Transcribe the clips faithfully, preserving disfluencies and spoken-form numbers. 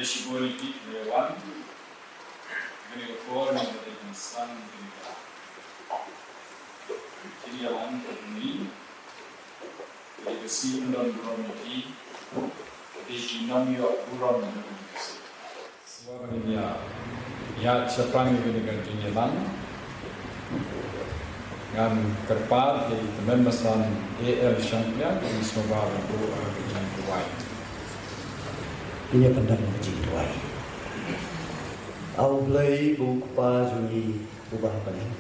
Shibun ïa phi kiba wan. Kane ka por ngi la dei ban sdang kane ka jingïalang kaba mih. Ka dei ka sngi don burom ïa phi. Ka dei ka sngi nang ïoh burom ïa phi. Shuwa ban ïa ïa shaphrang ïa kane ka jingïalang, ngan kyrpad ïa i Tymmen Basan A L Shangpliang, ka dei sngewbha ban buh ïa ka jingduwai. Ngin ïa pyndonkam ka jingduwai. A U Blei, U Kpa jong ngi uba ha bneng,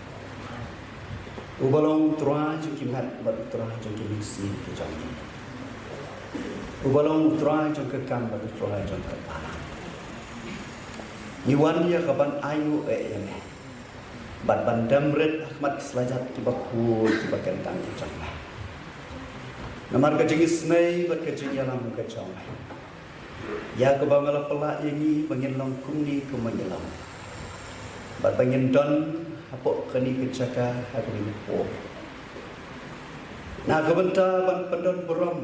uba long U Trai jong ki met bad U Trai jong ki mynsiem ki jong ngi, uba long U Trai jong ka kam bad U Trai jong ka balang. Ngi wan ïa ka ban ainguh eh ïa me bad ban dem rit ha khmat ki slajat kiba khuid kiba kyntang ki jong me. Namar ka jingisynei bad ka jingïalam ka jong me, ïa kaba me la pynlah ïa ngi ba ngin long kumne kumba ngi long, bad ba ngin don hapoh kane ka jaka ha kane ka por, na ka bynta ban pyndon burom,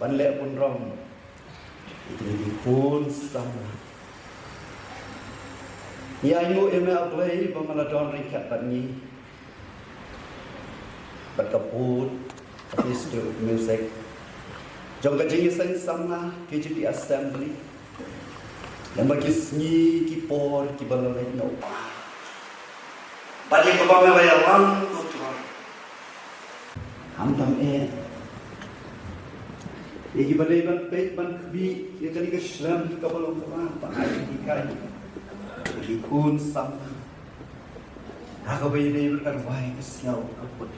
ban leh burom ïa kine ki khun samla. Ngi ainguh ïa me A Blei ba me la don ryngkat bad ngi, bad ka bud, ka Ministry of Music jong ka Jingïaseng Samla K J T Assembly, lem bad ki sngi ki por kiba la leit noh, bad ïa kaba me la ïalam, ko Trai. Khamtam eh ïa kiba dei ban peit ban khmih ïa kane ka shlem kaba long kaba, ban ai hikai ïa ki khun samla ha kaba ïadei bad ka rwai ka siaw ka put.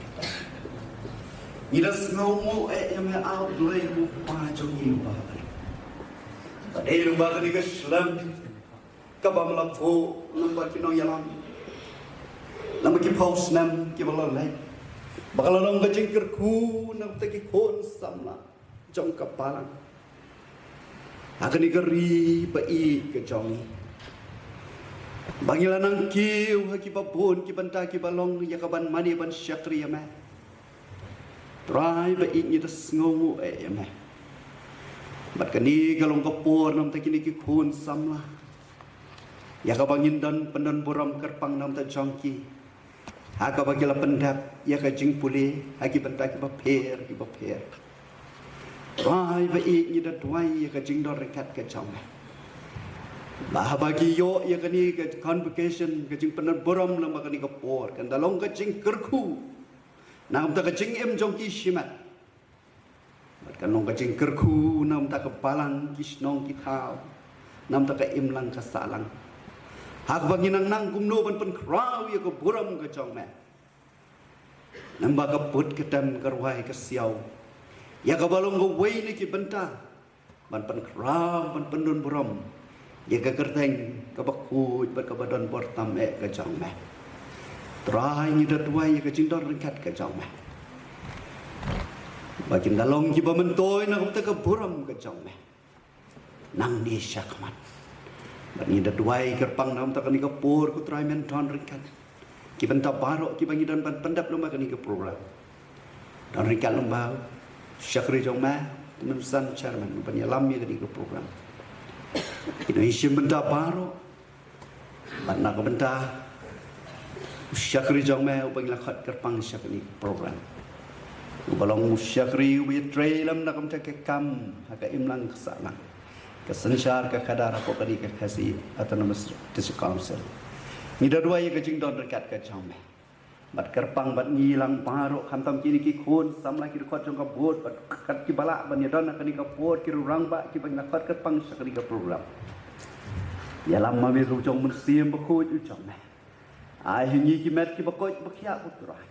Ngi da sngewnguh eh ïa me A Blei, U Kpa jong ngi uba ha bneng, ba dei lyngba kane ka shlem kaba me la buh na bynta ki nongïalam, na bynta ki phew snem kiba la leit, ba ka la long ka jingkyrkhu na bynta ki khun samla jong ka balang ha kane ka ri ba ïeit ka jong ngi, ba ngi la nang kiew ha kiba bun ki bynta kiba long ïa ka ban mane ban shakri ïa me. Trai ba ïeit, ngi da sngewnguh eh ïa me. Bad kane ka long ka por na bynta kine ki khun samla, ïa kaba ngin don pyndon burom kyrpang na bynta jong ki, ha kaba ki la pyndep ïa ka jingpule ha ki bynta kiba pher kiba pher. Trai ba ïeit, ngi da duwai ïa ka jingdon ryngkat ka jong me, ba haba ki ïoh ïa kane ka convocation, ka jingpyndon burom lyngba kane ka por, kan da long ka jingkyrkhu na bynta ka jingim jong ki shimet, bad kan long ka jingkyrkhu na bynta ka balang, ki shnong ki thaw, na bynta ka imlang ka sahlang, ha kaba ngin nang nang kumno ban pynkhraw ïa ka burom ka jong me. Namar ka put ka tem ka rwai ka siaw, ïa kaba long kawei na ki bynta ban pynkhraw, ban pyndon burom ïa ka kyrteng kaba khuid bad kaba don bor tam eh ka jong me. Trai, ngi da duwai ïa ka jingdon ryngkat ka jong me, ba kin da long kiba myntoi na ka bynta ka burom ka jong me nangne shakhmat. Bad ngi da duwai kyrpang na ka bynta kane ka por, ko Trai, men don ryngkat ki bynta baroh kiba ngi don ban pyndep lyngba kane ka program. Don ryngkat lyngba u shakri jong me, Tymmen Basan, chairman, ban ïalam ïa kane ka program. Ki nongshim bynta baroh, bad na ka bynta u shakri jong me uba ngi la khot kyrpang sha kane ka program, uba long u shakri uba ïatrei lem na ka bynta ka kam ha ka imlang ka sahlang, ka synshar ka khadar hapoh kane ka Khasi Autonomous District Council. Ngi da duwai ïa ka jingdon ryngkat ka jong me, bad kyrpang bad ngi lang baroh, khamtam kine ki khun samla ki dkhot jong ka bud, bad kat kiba lah ban ïadon ha kane ka por, ki rangbah kiba ngi la khot kyrpang sha kane ka program. Ïalam ma me ruh jong u Mynsiem Bakhuid u jong me. Ai ha ngi ki met kiba koit ba khiah, ko Trai,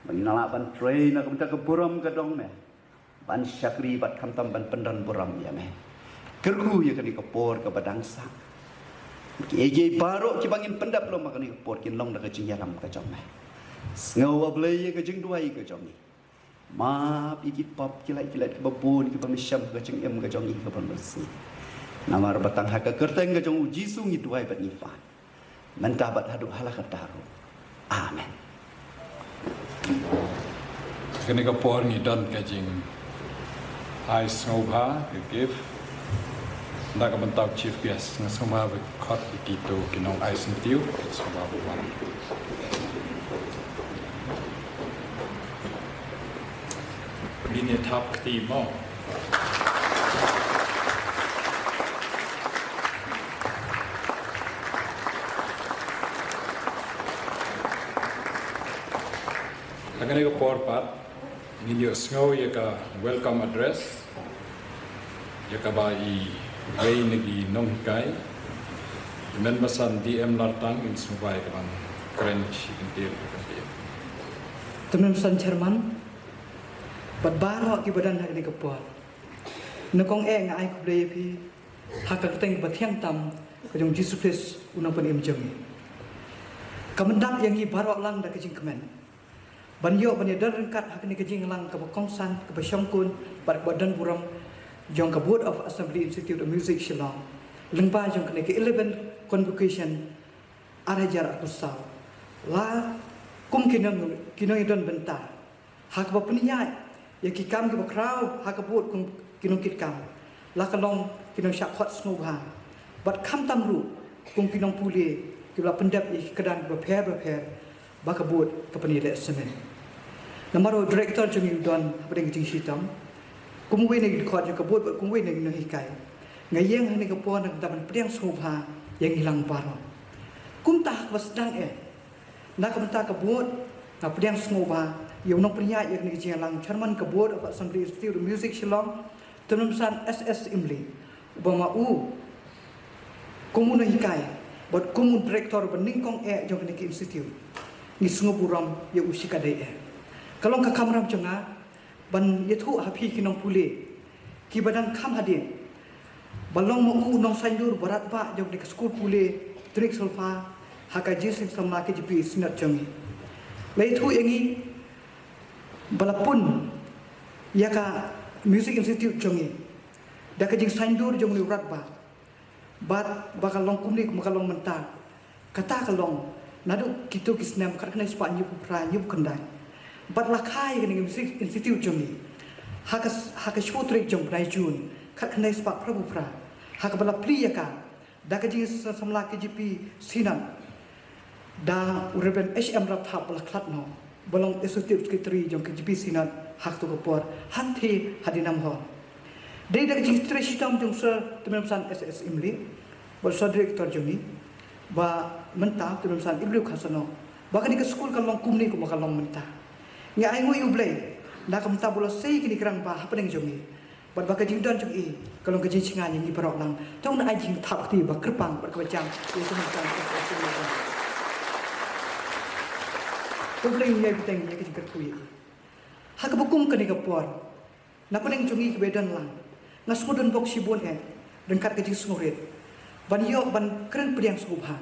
ba ngin lah ban trei na ka bynta ka burom ka jong me, ban shakri bad khamtam ban pyndon burom ïa me. Kyrkhu ïa kane ka por kaba dang sah. Kiei kiei baroh kiba ngin pyndep lyngba kane ka por kin long da ka jingïalam ka jong me. Sngew, A Blei, ïa ka jingduwai ka jong ngi. Map ïa ki pop ki lait ki lait kiba bun kiba me shem ha ka jingim ka jong ngi kaba mynsiem. Namar ba tang ha ka kyrteng ka jong u Jisu ngi duwai bad ngi pan, mynta bad haduh hala katta ruh. Amen. Kane ka por ngi don ka jingai sngewbha, ka gift. Da ka bynta u chief guest, nga sngewbha ba khot ïa kito ki nong ai syntiew, sngewbha ba wan. Ngin ïa thap kti mo. Ha kane ka por pat, ngin ïoh sngew ïa ka welcome address, ïa kaba iwei na ki nonghikai, i Mem Basan D M Lartang, in sngewbha ïa ka ban kren shi kyntien, shi kyntien. Te Mem Basan Chairman, bad baroh kiba don ha kane ka por. Nyngkong eh nga ai khublei ïa phi ha ka kyrteng ba thiang tam ka jong u Jisu Khrist u Nongpynim jong ngi. Ka myndap ïa ngi baroh lang da ka jingkmen ban ïoh ban ïadon ryngkat ha kane ka jingïalang kaba kongsan, kaba shongkun bad kaba don burom jong ka Board of Assembly Institute of Music Shillong, lyngba jong kane ka eleventh Convocation ar hajar arphew saw. La kum ki nong, ki nongïadon bynta ha kaba pynïaid ïa ki kam kiba khraw ha ka Board kum ki nongkitkam, la ka long ki nongshah khot sngewbha bad khamtam ruh kum ki nongpule kiba la pyndep ïa ki kyrdan kiba pher bapher ba ka Board ka pynïaleh samen. Namar u Director jong ngi u don hapdeng ka jingshitom kum uwei na ki dkhot jong ka Board bad kum uwei na ki nonghikai. Nga ïeng ha kane ka por na ka bynta ban pdiang sngewbha ïa ngi lang baroh. Kumta ha kaba sdang eh, na ka bynta ka Board, nga pdiang sngewbha ïa u nongpynïaid ïa kane ka jingïalang, Chairman ka Board of Assembly Institute of Music Shillong, Te Mem Basan S S Imli, uba ma u kum u nonghikai bad kum u Director ba nyngkong eh jong kane ka institute. Ngi sngewburom ïa u shikatdei eh. Ka long ka kamram jong nga ban ïathuh ha phi ki nongpule kiba dang kham hadien, ba long ma u nongsaiñdur ba radbah jong kane ka skul pule Tnik Sulpha ha ka Jingïaseng Samla K J P Synod jong ngi. La ïathuh ïa ngi ba la pun ïa ka Music Institute jong ngi da ka jingsaiñdur jong une u radbah. Bad ba ka long kumne kumba ka long mynta, kata ka long naduh kito ki snem khatkhyndai spah hynñiewphew phra hynñiewphew khyndai. Bad la kha ïa kane ka Music Institute jong ngi ha ka, ha ka shiphew tarik jong u bnai June khatkhyndai spah phraphew phra, ha kaba la plie ïa ka da ka Jingïaseng Samla K J P Synod da u Reverend H M Rapthap ba la khlad noh, ba long Executive Secretary jong ka K J P Synod ha kato ka por, hangtei ha Dynam Hall. Dei da ka jingtrei shitom jong Sir Te Mem Basan S S Imli bad Sir Director jong ngi, ba mynta Te Mem Basan Ibriw Kharsanog, ba kane ka skul kan long kumne kumba ka long mynta. Ngi ainguh ïa U Blei na ka bynta ba u la sei kine ki rangbah hapdeng jong ngi, bad ba ka jingdon jong i ka long ka jingshngaiñ ïa ngi baroh lang. Te ngin ai jingthap kti ba kyrpang bad kaba jam ïa u Te Mem Basan S S Imli. To U Blei un ïai bteng ïa ka jingkyrkhu ïa i. Ha kaba kum kane ka por, na pdeng jong ngi kiba ïadon lang, nga sngewdon bok shibun eh ryngkat ka jingsngewrit ban ïoh ban kren pdiang sngewbha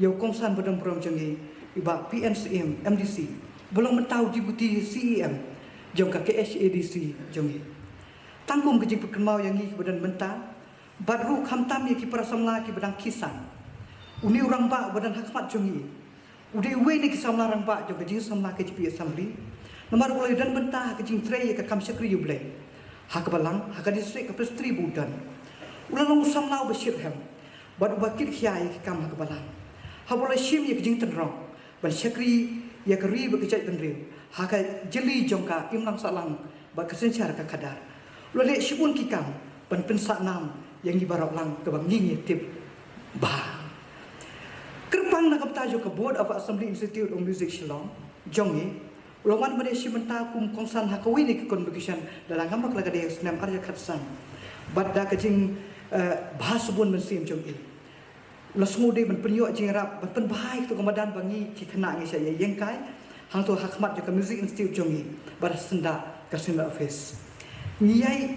ïa u kongsan ba don burom jong ngi, i Bah P N Syiem, M D C, ba long mynta u Deputy C E M jong ka K H A D C jong ngi. Tang kum ka jingpynkynmaw ïa ngi kiba don mynta, bad ruh khamtam ïa ki para samla kiba dang khie san, une u rangbah uba don ha khmat jong ngi u dei uwei na ki samla rangbah jong ka Jingsamla K J P Assembly. Namar u la ïadon bynta ha ka jingtrei ïa ka kam shakri U Blei ha ka Balang, ha ka district, ka Presbytery ba u don. U la long u samla uba shitrhem bad uba kitkhia ïa ki kam ha ka Balang, haba u la shim ïa ka jingtynrong ban shakri ïa ka ri bad ka jaitbynriew ha ka jylli jong ka imlang sahlang bad ka synshar ka khadar. U la leh shibun ki kam ban pynsah nam ïa ngi baroh lang kaba ngi ngi tip bha. Kyrpang na ka bynta jong ka Board of Assembly Institute of Music Shillong jong ngi, u la wan ban ïashim bynta kum kongsan ha kawei na ki convocation, lada ngam bakla ka dei ha u snem ar hajar khatsan. Bad da ka jing, eh, bha shibun mynsiem jong i, u la sngewdei ban pynïoh jingïarap ban pynbha ïa kato ka madan ba ngi ki khynnah ngi shah ïeng kai hangto ha khmat jong ka Music Institute jong ngi bad ha syndah ka Synod Office. Ngi ïai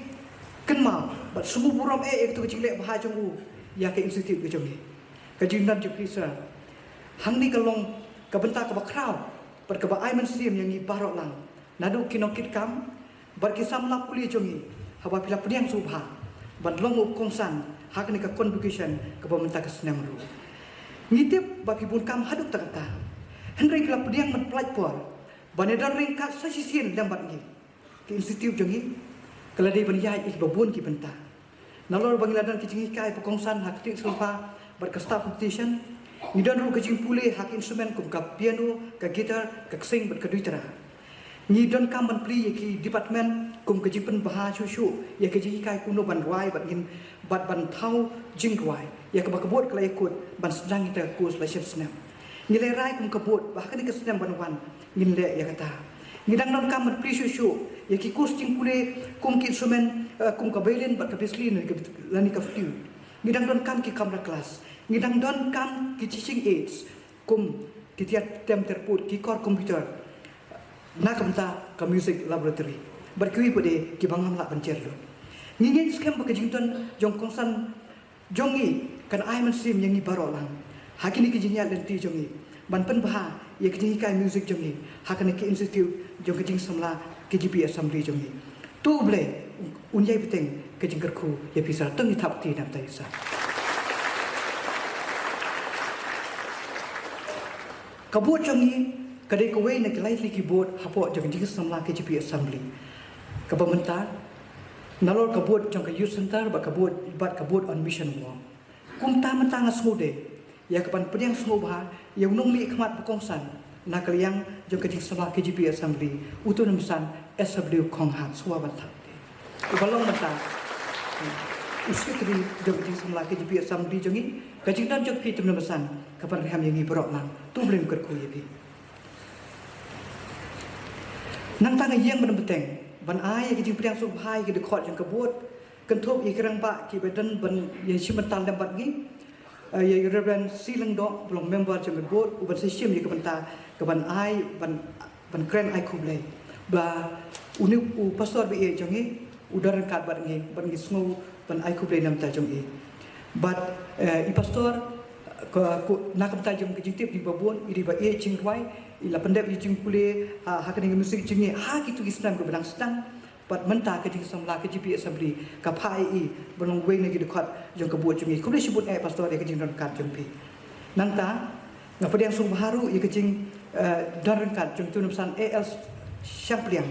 kynmaw bad sngewburom eh ïa kato ka jingleh bha jong u ïa ka institute ka jong ngi. Ka jingdon jong phi Sir hangne ka long ka bynta kaba khraw bad kaba ai mynsiem ïa ngi baroh lang, naduh ki nongkitkam bad ki samla pule jong ngi, haba phi la pdiang sngewbha ban long u kongsan ha kane ka convocation kaba mynta ka snem ruh. Ngi tip ba phi bun kam haduh katta, hynrei phi la pdiang ban pyllait por ban ïadon ryngkat sa shisien lem bad ngi. Ka institute jong ngi ka la dei ban ïaid ïa kiba bun ki bynta. Nalor ba ngi la don ki jinghikai ba kongsan ha ka ktien sngewbha bad ka staff competition, ngi don ruh ka jingpule ha ki instrument kum ka piano, ka guitar, ka ksing bad ka duitara. Ngi donkam ban plie ïa ki department kum ka jingpynbha shuh shuh ïa ka jinghikai kumno ban rwai bad ngin, bad ban thaw jingrwai, ïa kaba ka board ka la ïakut ban sdang ïa ka course la shisnem. Ngi la rai kum ka board ba ha kane ka snem ban wan ngin leh ïa kata. Ngi dang donkam ban plie shuh shuh ïa ki course jingpule kum ki instrument, eh, kum ka violin bad ka bass lane ka, lane ka flute. Ngi dang donkam ki kamra class. Ngi dang donkam ki teaching aids kum ki tiar tem terput, ki kor computer na ka bynta ka music laboratory bad kiwei pat de kiba ngam lah ban jer lut. Ngi ngeit skhem ba ka jingdon jong kongsan jong ngi kan ai mynsiem ïa ngi baroh lang ha kine ki jingïaid lynti jong ngi ban pynbha ïa ka jinghikai music jong ngi ha kane ka institute jong ka jingsamla K J P Assembly jong ngi. To U Blei un ïai bteng ka jingkyrkhu ïa phi sa. To ngin thap kti na ka bynta U Blei. Ka board jong ngi ka dei kawei na ki lai tylli ki board hapoh jong ka jingsamla K J P Assembly. Kaba mynta, nalor ka board jong ka Youth Center bad ka board, bad ka board on mission work. Kumta mynta nga sngewdei ïa ka ban pdiang sngewbha ïa u nongmihkhmat ba kongsan na ka liang jong ka jingsamla K J P Assembly, uto u nongmihkhmat S W Kong Han, sngewbha ban thap. Uba long mynta u secretary jong ka jingsamla K J P Assembly jong ngi. Ka jingdon jong phi te u nongmihkhmat ka ban rhem ïa ngi baroh lang. To U Blei un kyrkhu ïa phi. Nangta nga ïeng ban bteng ban ai ïa ka jingpdiang sngewbha ïa ka dkhot jong ka board, kynthup ïa ki rangbah kiba don ban ïa shim bynta lem bad ngi, eh, ïa u Reverend C Lyngdoh ba long member jong ka board, u ban sa shim ïa ka bynta ka ban ai ban, ban kren ai khublei. Ba une u pastor ba ïeit jong ngi u don ryngkat bad ngi, bad ngi sngew ban ai khublei na ka bynta jong i. Bad, eh, i pastor, ka, ka, na ka bynta jong ka jingtip jong i ba bun, i dei ba ïeit jingrwai, i la pyndep ïa ka jingpule ha, ha kane ka music jong ngi ha kito ki snem kiba dang sdang. Bad mynta ka jingsamla K J P Assembly ka phah ïa i ban long uwei na ki dkhot jong ka board jong ngi. Khublei shibun eh pastor ïa ka jingdon ryngkat jong phi. Nangta nga pdiang sngewbha ruh ïa ka jing, eh, don ryngkat jong uto u nongmihkhmat A L Shangpliang,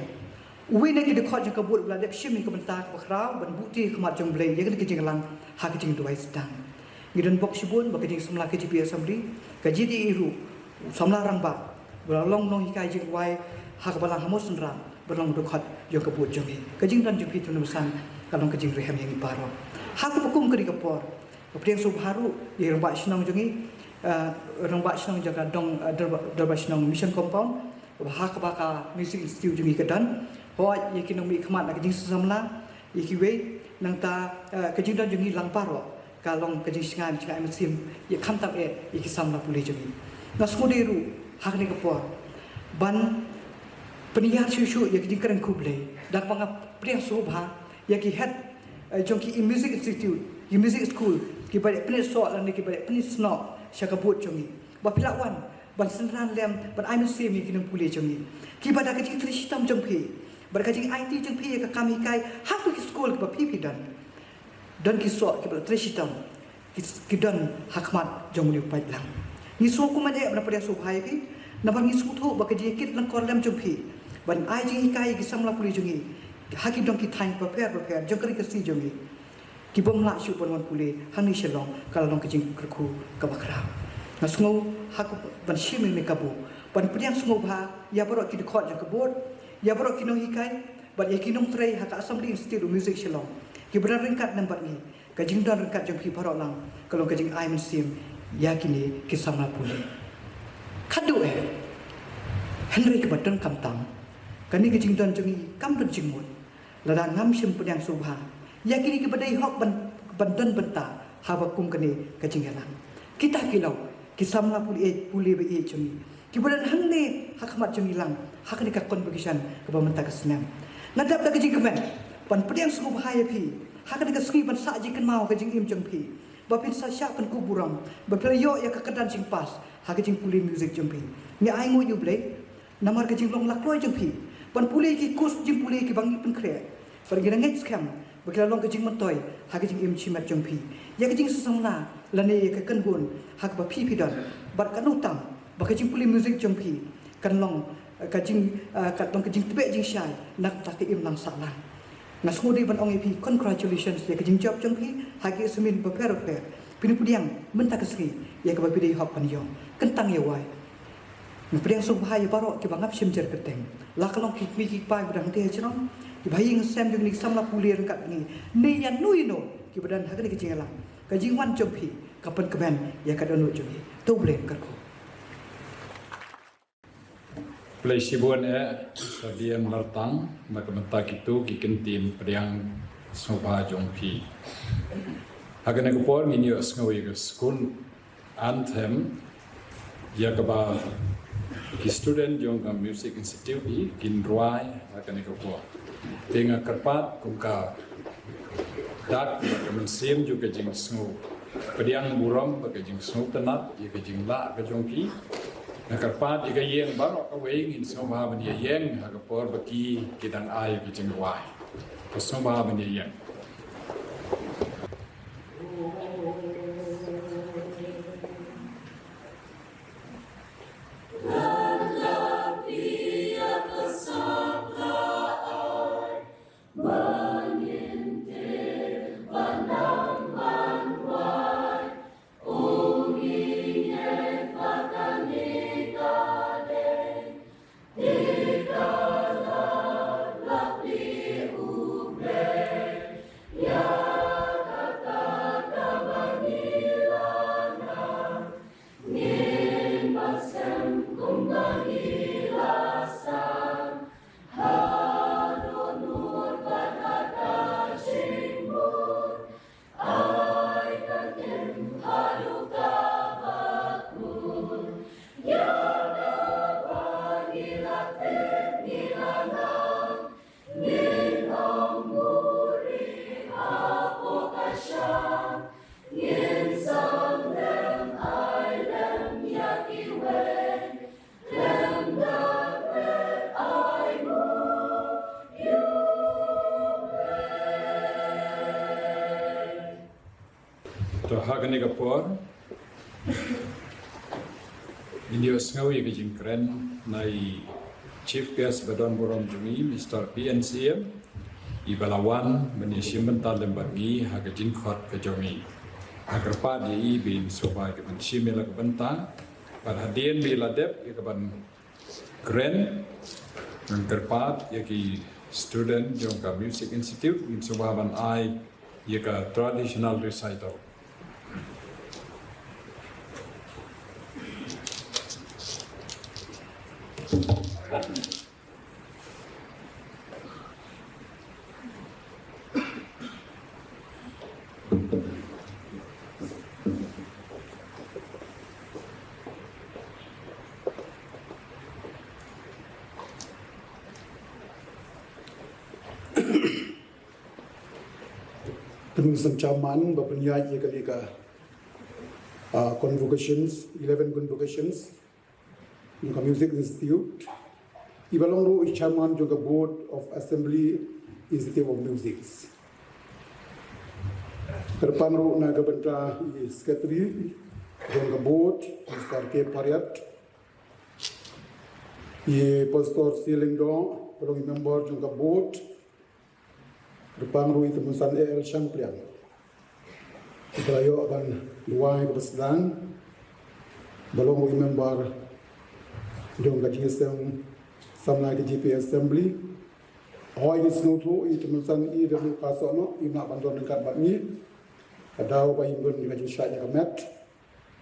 uwei na ki dkhot jong ka board ba la dep shim ïa ka bynta kaba khraw ban buhti ha khmat jong U Blei ïa kane ka jingïalang ha ka jingduwai sdang. Ngi don bok shibun ba ka jingsamla K J P Assembly ka jingïadei ruh u samla rangbah ba la long nonghikai jingrwai ha kaba lang ha Mawsynram ba long dkhot jong ka board jong ngi. Ka jingdon jong phi te u nongmihkhmat ka long ka jingrhem ïa ngi baroh. Ha kaba kum kane ka por, ka pdiang sngewbha ruh ïa i rangbah shnong jong ngi, eh, rangbah shnong jong ka dong, eh, dorbar, dorbar shnong Mission Compound, ha kaba ka Music Institute jong ngi ka don. Hooid, ïa ki nongmihkhmat na ka jingsamla, ïa kiwei, nangta, eh, ka jingdon jong ngi lang baroh ka long ka jingshngaiñ, jingshngaiñ mynsiem ïa khamtam eh ïa ki samla pule jong ngi. Nga sngewdei ruh ha kane ka por ban pynïar shuh shuh ïa ka jingkren khublei da kaba nga pdiang sngewbha ïa ki head, eh, jong ki Music Institute, ki Music School, kiba ïa pynïasoh lane kiba ïa pynïasnoh sha ka board jong ngi. Ba phi la wan ban synran lem ban ai mynsiem ïa ki nongpule jong ngi, kiba da ka jingtrei shitom jong phi bad ka jingaiti jong phi ïa ka kam hikai ha kito ki skul kiba phi phi don, don ki soh kiba la trei shitom, ki, ki don ha khmat jong une u paidlang. Ngi sngewkmen eh ban pdiang sngewbha ïa phi namar ngi sngewthuh ba ka jingïakit lyngkor lem jong phi ban ai jinghikai ïa ki samla pule jong ngi ha ki dong ki thaiñ bapher bapher jong ka ri Khasi jong ngi, ki bym lah shuh ban wan pule hangne Shillong ka la long ka jingkyrkhu kaba khraw. Nga sngew ha ka ban shim ïa kane ka kabu ban pdiang sngewbha ïa baroh ki dkhot jong ka board, ïa baroh ki nonghikai bad ïa ki nongtrei ha ka Assembly Institute of Music Shillong kiba don ryngkat lem bad ngi. Ka jingdon ryngkat jong phi baroh lang ka long ka jingai mynsiem ïa kine ki samla pule. Khatduh eh, hynrei kaba donkam tam, kane ka jingdon jong ngi kam don jingmut lada ngam shym pdiang sngewbha ïa kine kiba dei hok ban, ban don bynta haba kum kane ka jingïalang. Kita ki long ki samla pule, pule ba ïeit jong ngi kiba don hangne ha khmat jong ngi lang ha kane ka convocation kaba mynta ka snem. Nga dap da ka jingkmen ban pdiang sngewbha ïa phi ha kane ka sngi ban sah jingkynmaw ka jingim jong phi ba phin sa shah pynkup burom ba phi la ïoh ïa ka kyrdan jingpass ha ka jingpule music jong phi. Ngi ai nguh ïa U Blei namar ka jinglong lakloi jong phi ban pule ki course jingpule kiba ngi pynkhreh. Bad ngi ngeit skhem ba ki la long ka jingmyntoi ha ka jingim shimet jong phi, ïa ka jingsamla lane ïa ka kynhun ha kaba phi phi don. Bad katno tam ba ka jingpule music jong phi kan long, eh, ka jing, eh, ka long ka jingtbeh jingshai na ka bynta ka imlang sahlang. Nga sngewdei ban ong ïa phi congratulations ïa ka jingjop jong phi ha ki assignment bapher bapher. Phin ïa pdiang mynta ka sngi ïa kaba phi dei hok ban ïoh. Kyntang ïa wai. Nga pdiang sngewbha ïa baroh kiba ngam shim jer kyrteng, la ka long ki kmie ki kpa kiba don hangtei ha shnong, kiba ha ïing ha sem jong ngi, ki samla pule ryngkat ngi, ne ïa no ïa no kiba don ha kane ka jingïalang. Ka jingwan jong phi ka pynkmen ïa ka dohnud jong ngi. To U Blei un kyrkhu. Khublei shibun eh, Sir D N Lartang, na ka bynta kito ki kyntien pdiang sngewbha jong phi. Ha kane ka por ngin ïohsngew ïa ka skul anthem, ïa kaba ki student jong ka Music Institute hi kin rwai ha kane ka por. Te nga kyrpad kum ka dak, ka mynsiem jong ka jingsngew pdiang burom bad ka jingsngewtynnat ïa ka jinglah ka jong ki. Nga kyrpad ïa ka ïing baroh kawei ngin sngewbha ban ïa ïeng ha ka por ba ki ki dang ai ïa ka jingrwai. Ka sngewbha ban ïa ïeng. To ha kane ka por ngin ïohsngew ïa ka jingkren na i Chief Guest ba don burom jong ngi, Mister P N C M, i ba la wan ban ïashim bynta lem bad ngi ha ka jingkhot ka jong ngi. Nga kyrpad ïa i ba in sngewbha ïa ka ban shim ïa la ka bynta. Bad hadien ba i la dep ïa ka ban kren, ngan kyrpad ïa ki student jong ka Music Institute, ngin sngewbha ban ai ïa ka traditional recital. Te Mister Chairman ba pynïaid ïa kane ka, ah, convocations, eleven convocations jong ka Music Institute. I ba long ruh i Chairman jong ka Board of Assembly Institute of Music. Kyrpang ruh na ka bynta i Secretary jong ka Board, Mister K Pariat. I Pastor C Lyngdoh, ba long i member jong ka Board. Kyrpang ruh i Tymmen San A L Shangpliang, ba la ïoh ban duwai kaba sdang, ba long ruh i member jong ka G S M, samla ka G P Assembly. Hooid, ngi sngewthuh i Tymmen San i da ruh ka soh noh, im lah ban don ryngkat bad ngi. Ka daw ba im don ka jingshah ïa ka met.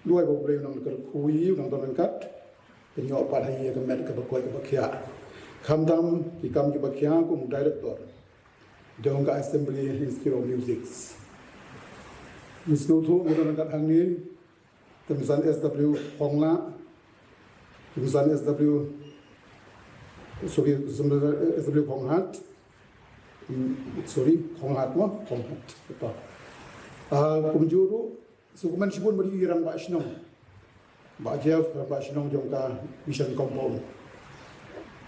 Duwai ba U Blei un nang kyrkhu ïa i, un nang don ryngkat. Pynïoh pat ha i ïa ka met kaba koit kaba khiah. Khamtam ki kam kiba khiah kum u director jong ka Assembly Institute of Music. Ngi sngewthuh ngi don ryngkat hangne, Tymmen San S W Khonglah, Tymmen San S W, sorry, Tymmen San S W Khonghat. Hmm, sorry, Khonghat mo, Khonghat. Betul. Ah, kumjuh ruh, sngewkmen shibun bad i Rangbah Shnong, Bah Jeff, Rangbah Shnong jong ka Mission Compound.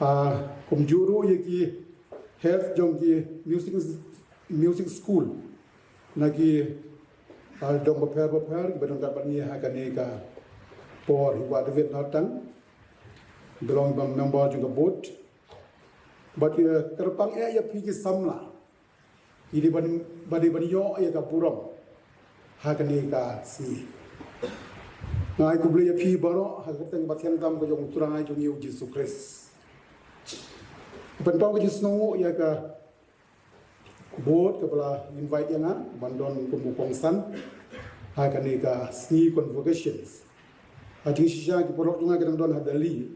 Ah, kumjuh ruh ïa ki head jong ki music, music school na ki, ah, dong bapher bapher, kiba don ryngkat bad ngi ha kane ka por, i Bah David Lartang, ba long i ba member jong ka board. Bad, eh, kyrpang eh ïa phi ki samla Ki dei ban, ba dei ban ïoh ïa ka burom ha kane ka sngi. Nga ai khublei ïa phi baroh ha ka kyrteng ba thiang tam ka jong U Trai jong ngi U Jisu Khrist. Pynpaw ka jingsngewnguh ïa ka board kaba la invite ïa nga ban don kum u kongsan ha kane ka sngi convocations. Ha jingshisha ki paralok jong nga ki dang don ha Delhi.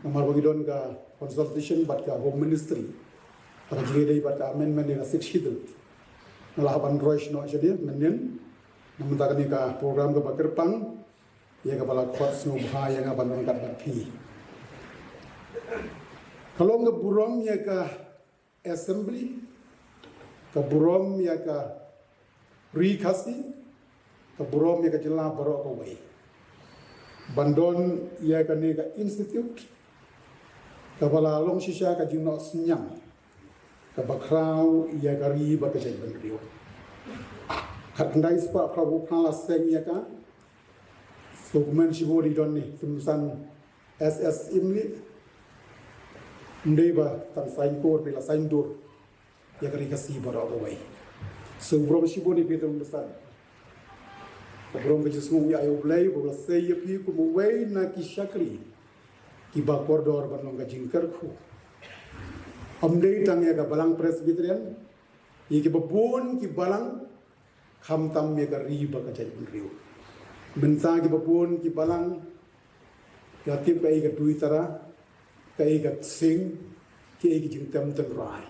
Namar ba ngi don ka consultation bad ka Home Ministry ha ka jingïadei bad ka amendment ïa ka Sixth Schedule. Nga la hap ban roi shnong sha dei mynnin. Namar kane ka program kaba kyrpang ïa kaba la khot sngewbha ïa nga ban don ryngkat bad phi. Ka long ka burom ïa ka Assembly, ka burom ïa ka Ri Khasi, ka burom ïa ka jylla baroh kawei. Ban don ïa kane ka institute kaba la long shisha ka jingnoh synñiang kaba khraw ïa ka ri bad ka jaitbynriew. Khatkhyndai spah phra phew phra la seng ïa ka. Sngewkmen shibun ïa don ni, kum san S S Imli. Ym dei ba tang saiñdur, phi la saiñdur ïa ka Ri Khasi baroh kawei. Sngewbha shibun ïa phi tang san. Ka burom ka jingsngew ïa U Blei ba u la sei ïa phi kum uwei na ki shakri kiba kordor ban long ka jingkyrkhu. Ym dei tang ïa ka Balang Presbyterian, ïa kiba bun ki balang, khamtam ïa ka ri bad ka jaitbynriew. Mynta kiba bun ki balang, la tip kaei ka duitara, kaei ka ksing, kaei ka jingtem tynrai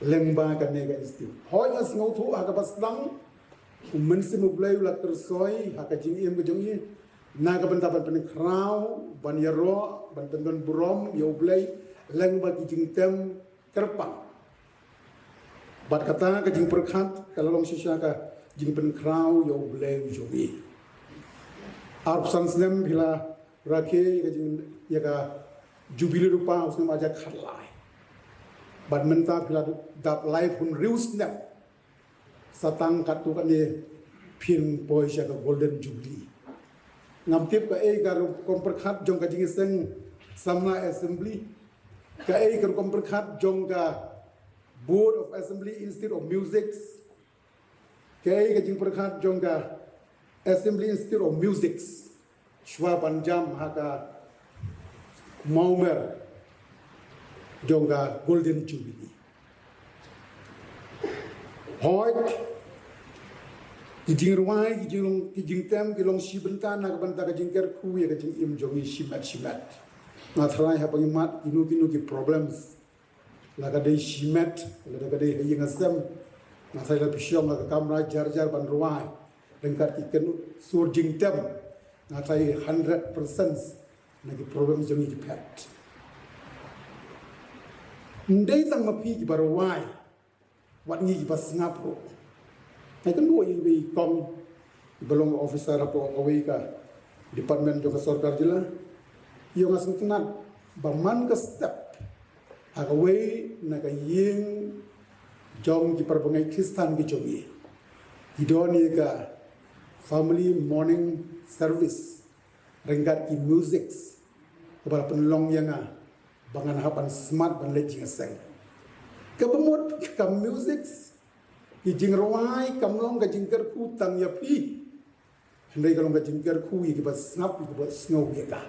lyngba kane ka institute. Hooid, nga sngewthuh ha kaba sdang U Mynsiem U Blei u la kyrsoi ha ka jingim ka jong ngi na ka bynta ban pynkhraw, ban ïaroh, ban pyndon burom ïa U Blei lyngba ki jingtem kyrpang. Bad kata ka jingpyrkhat ka la long shisha ka jingpynkhraw ïa U Blei u jong ngi. Arphew san snem phi la rakhe ïa ka jing, ïa ka Jubili Rupa ha u snem ar hajar khatlai. Bad mynta phi la dap laiphew hynriew snem. Sa tang katto katne phin poi sha ka Golden Jubilee. Ngam tip kaei ka rukom pyrkhat jong ka Jingïaseng Samla Assembly, kaei ka rukom pyrkhat jong ka Board of Assembly Institute of Music, kaei ka jingpyrkhat jong ka Assembly Institute of Music. Shuwa ban jam ha ka mawmer jong ka Golden Jubilee. Hooid, ki jingrwai, ki jinglong, ki jingtem, ki long shi bynta na ka bynta ka jingkyrkhu ïa ka jingim jong ngi shimet shimet. Nga tharai haba ngi mad kino kino ki problems, la ka dei shimet, la ka dei ha ïing ha sem, nga tharai la phi shong ha ka kamra jar jar ban rwai ryngkat ki kynsur jingtem, nga tharai hundred percent na ki problem jong ngi ki phet. Ym dei tang ma phi kiba rwai, wat ngi kiba sngap ruh. Nga kynduh ïa i kong iba long officer hapoh kawei ka department jong ka sorkar jylla. Ïa, nga sngewtynnat ba man ka step ha kawei na ka ïing jong ki para bangeit Khristan ki jong ngi, ki don ïa ka family mourning service ryngkat ki music kaba la pynlong ïa nga ba ngan hap ban smat ban leit jingïaseng. Kaba mut ka music, ki jingrwai kam long ka jingkyrkhu tang ïa phi, hynrei ka long ka jingkyrkhu ïa kiba sngap, ïa kiba sngew ïa ka.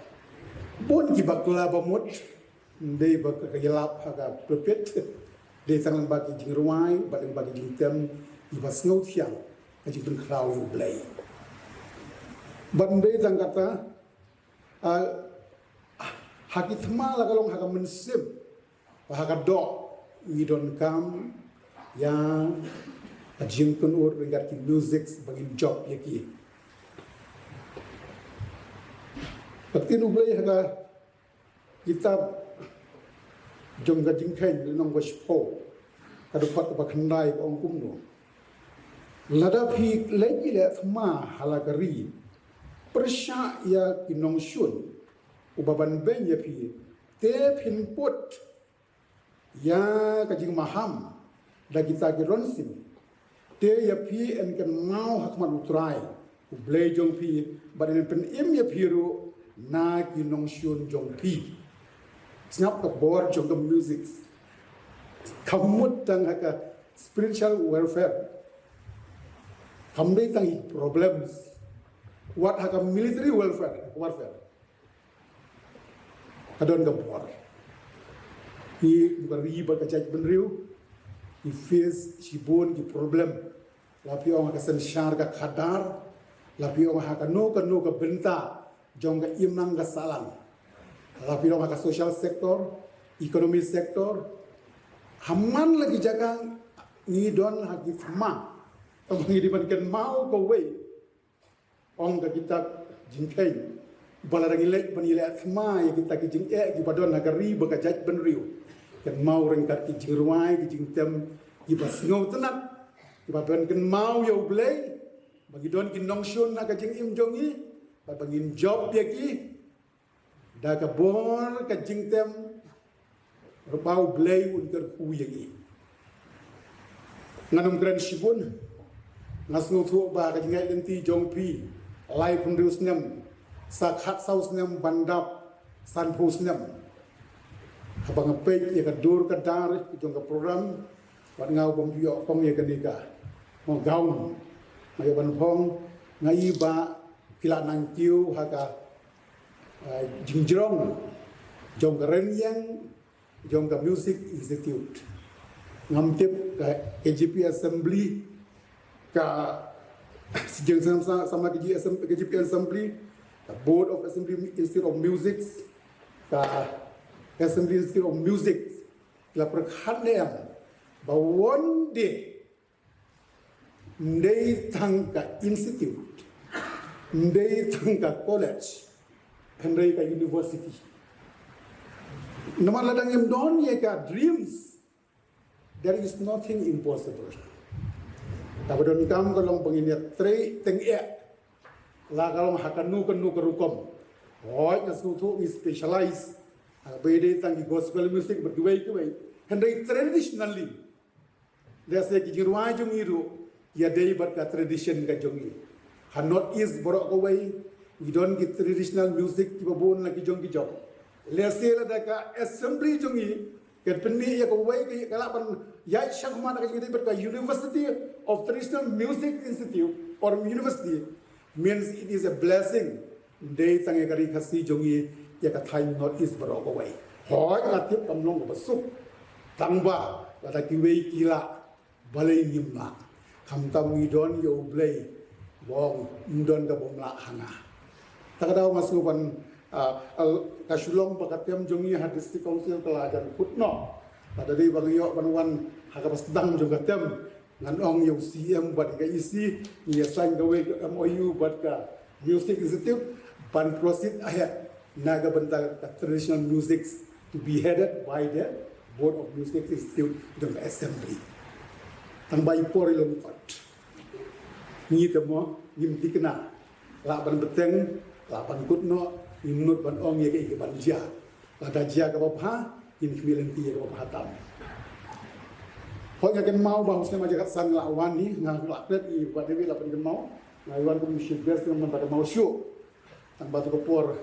Bun ki bakla ba mut, ym dei ba ka ïalap ha ka pulpit, dei tang lyngba ki jingrwai bad lyngba ki jingtem, ïa kiba sngew thiang ka jingpynkhraw ïa U Blei. Bad ym dei tang kata, ah, ha ki thma la ka long ha ka mynsiem, ha ka doh, ngi donkam ïa ka jingpynurlong ryngkat ki music ba ngin jop ïa ki. Ka ktien U Blei ha ka kitab jong ka Jingkheiñ lynnong ba shiphew, ka dkhot kaba khyndai ka ong kumno: Lada phi leit ïaleh thma ha la ka ri, pyrshah ïa ki nongshun uba ban beiñ ïa phi, te phin put ïa ka jingmaham da kita ki rynsim, te ïa phi yn kynmaw ha khmat U Trai U Blei jong phi, bad yn pynim ïa phi ruh na ki nongshun jong phi. Sngap ka bor jong ka music. Kam mut tang ha ka spiritual warfare. Kam dei tang i problems wat ha ka military warfare, warfare. Ka don ka bor. I ka ri bad ka jaitbynriew i face shibun ki problem. La phi ong ha ka synshar ka khadar, la phi ong ha kano kano ka bynta jong ka imlang ka sahlang. La phi ong ha ka social sector, economy sector. Ha man la ki jaka ngi don ha ki thma. Tang ba ngi dei ban kynmaw kawei. Ong ka kitab Jingkheiñ ba lada ngi leit ban ïaleh thma ïa kita ki jingeh kiba don ha ka ri bad ka jaitbynriew. Kynmaw ryngkat ki jingrwai, ki jingtem kiba sngewtynnat, kiba ban kynmaw ïa U Blei ba ngi don ki nongshun ha ka jingim jong ngi, ba ngin jop ïa ki da ka bor ka jingtem, ruh ba U Blei un kyrkhu ïa ngi. Ngan ym kren shibun. Nga sngewthuh ba ka jingïaid lynti jong phi laiphew hynriew snem, sa khatsaw snem ban dap sanphew snem. Haba nga peit ïa ka dur ka dar jong ka program, wat nga u bym ju ïoh phong ïa kane ka, mo, gown. Nga ïoh ban phong, nga i ba phi la nang kiew ha ka, ah, jingjrong jong ka rynïeng jong ka Music Institute. Ngam tip ka K J P Assembly, ka Sijeng Sam-, Sam-, Sama K J P Assem-, K J P Assembly, ka Board of Assembly Institute of Music, ka Assembly Institute of Music, la pyrkhat ne em ba one day ym dei tang ka institute, ym dei tang ka college, hynrei ka university. Namar lada ngim don ïa ka dreams, there is nothing impossible. Kaba donkam ka long ba ngin ïatrei tyngeh, la ka long ha kano kano ka rukom. Hooid, nga sngewthuh ngi specialize ha kaba ïadei tang ki gospel music bad kiwei kiwei, hynrei traditionally, lehse ki jingrwai jong ngi ruh ïadei bad ka tradition ka jong ngi. Ha North East baroh kawei ngi don ki traditional music kiba bun la ki jong ki jong. Lehse lada ka assembly jong ngi kan pynmih ïa kawei ka, ka lah ban ïaid shakhmat ha ka jingïadei bad ka University of Traditional Music Institute or university, means it is a blessing. Ym dei tang ïa ka ri Khasi jong ngi, ïa ka thaiñ North East baroh kawei. Hooid, nga tip kam long kaba suk, tang ba lada kiwei ki lah, balei ngim lah? Khamtam ngi don ïa U Blei ba ym don kaba ym lah ha nga. Ta ka daw nga shu ban, ah, al-, ka shu long ba ka tem jong ngi ha District Council ka la jan kut noh. Lada dei ba ngi ïoh ban wan ha kaba sdang jong ka tem, ngan ong ïa u C M bad ka E C, ngi ïa sign kawei ka M O U bad ka Music Institute ban proceed ahead na ka bynta ka traditional music to be headed by the Board of Music Institute jong ka Assembly. Tang ba i por i long kot. Ngi te mo, ngim thikna. Lah ban bteng, lah ban kut noh, ngim nud ban ong ïa kaei kaban jia. Lada jia kaba bha, ngin khmih lynti ïa kaba bha tam. Hooid, nga kynmaw ba u snem ar hajar khatsan nga la wan hi, nga la klet ïa u Bah David, la pynkynmaw. Nga wan kum chief guest, nga mynta kynmaw shuh. Tang ba tu ka por,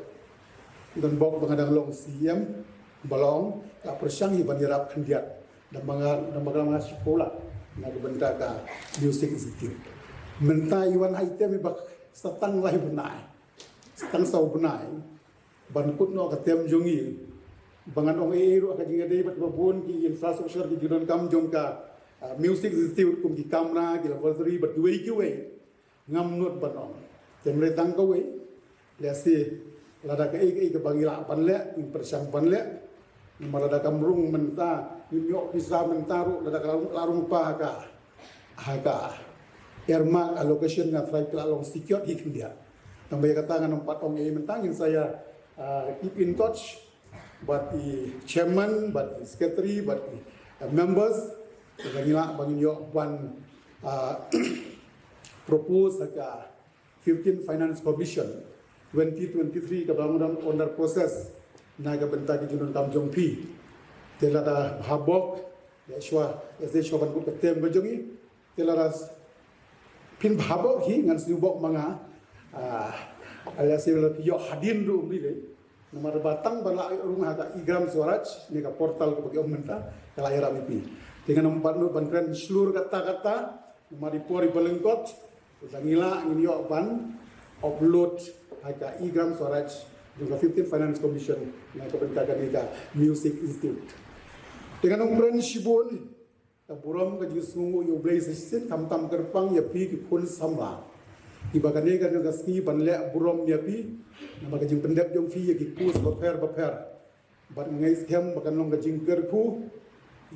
don bok ba nga dang long C M, ba long, la pyrshang hi ban ïarap khyndiat. Dang ba nga, dang ba nga shipula na ka bynta ka Music Institute. Mynta i wan ha i tem iba sa tang lai bnai, sa tang saw bnai ban kut noh ka tem jong ngi. Ba ngan ong ei ei ruh ha ka jingïadei bad kiba bun ki infrastructure, ki jingdonkam jong ka, ah, Music Institute, kum ki kamra, ki laboratory bad kiwei kiwei. Ngam nud ban ong. Te hynrei tang kawei, lehse lada kaei kaei kaba ngi lah ban leh, ngin pyrshang ban leh. Namar lada kam rung mynta, ngim ïoh pisa mynta ruh, lada ka la rung, la rung pa ha ka, ha ka earmark allocation, nga tharai ka la long secured hi khyndiat. Tang ba ïa kata ngan ym pat ong ei mynta, ngin sa ïa, ah, keep in touch bad i chairman, bad i secretary, bad i, eh, members, ba ngi lah ba ngin ïoh ban, ah, propose ha ka fifteenth Finance Commission twenty twenty-three kaba long under process na ka bynta ki jingdonkam jong phi. Te lada bha bok, ïa shuwa, ïa shuwa ban kut ka tem ka jong ngi. Te lada phin bha bok hi, ngan shu bok ma nga. Ah, lada shu la phi ïoh hadien ruh ym lei. Namar ba tang ba la rung ha ka e-Gram Swaraj, ne ka portal kaba ki ong mynta, ka la ïarap ïa phi. Te ngan ym pat nud ban kren shlur kata kata, namar i por i ba lyngkot, te ngi lah ngin ïoh ban upload ha ka e-Gram Swaraj jong ka fifteenth Finance Commission na ka bynta kane ka Music Institute. Te ngan ym kren shibun, ka burom ka jingsngewnguh ïa U Blei sa shisien, khamtam kyrpang ïa phi ki khun samla, kiba kane ka dei ka sngi ban leh burom ïa phi namar ka jingpyndep jong phi ïa ki course bapher bapher. Bad nga ngeit skhem ba kan long ka jingkyrkhu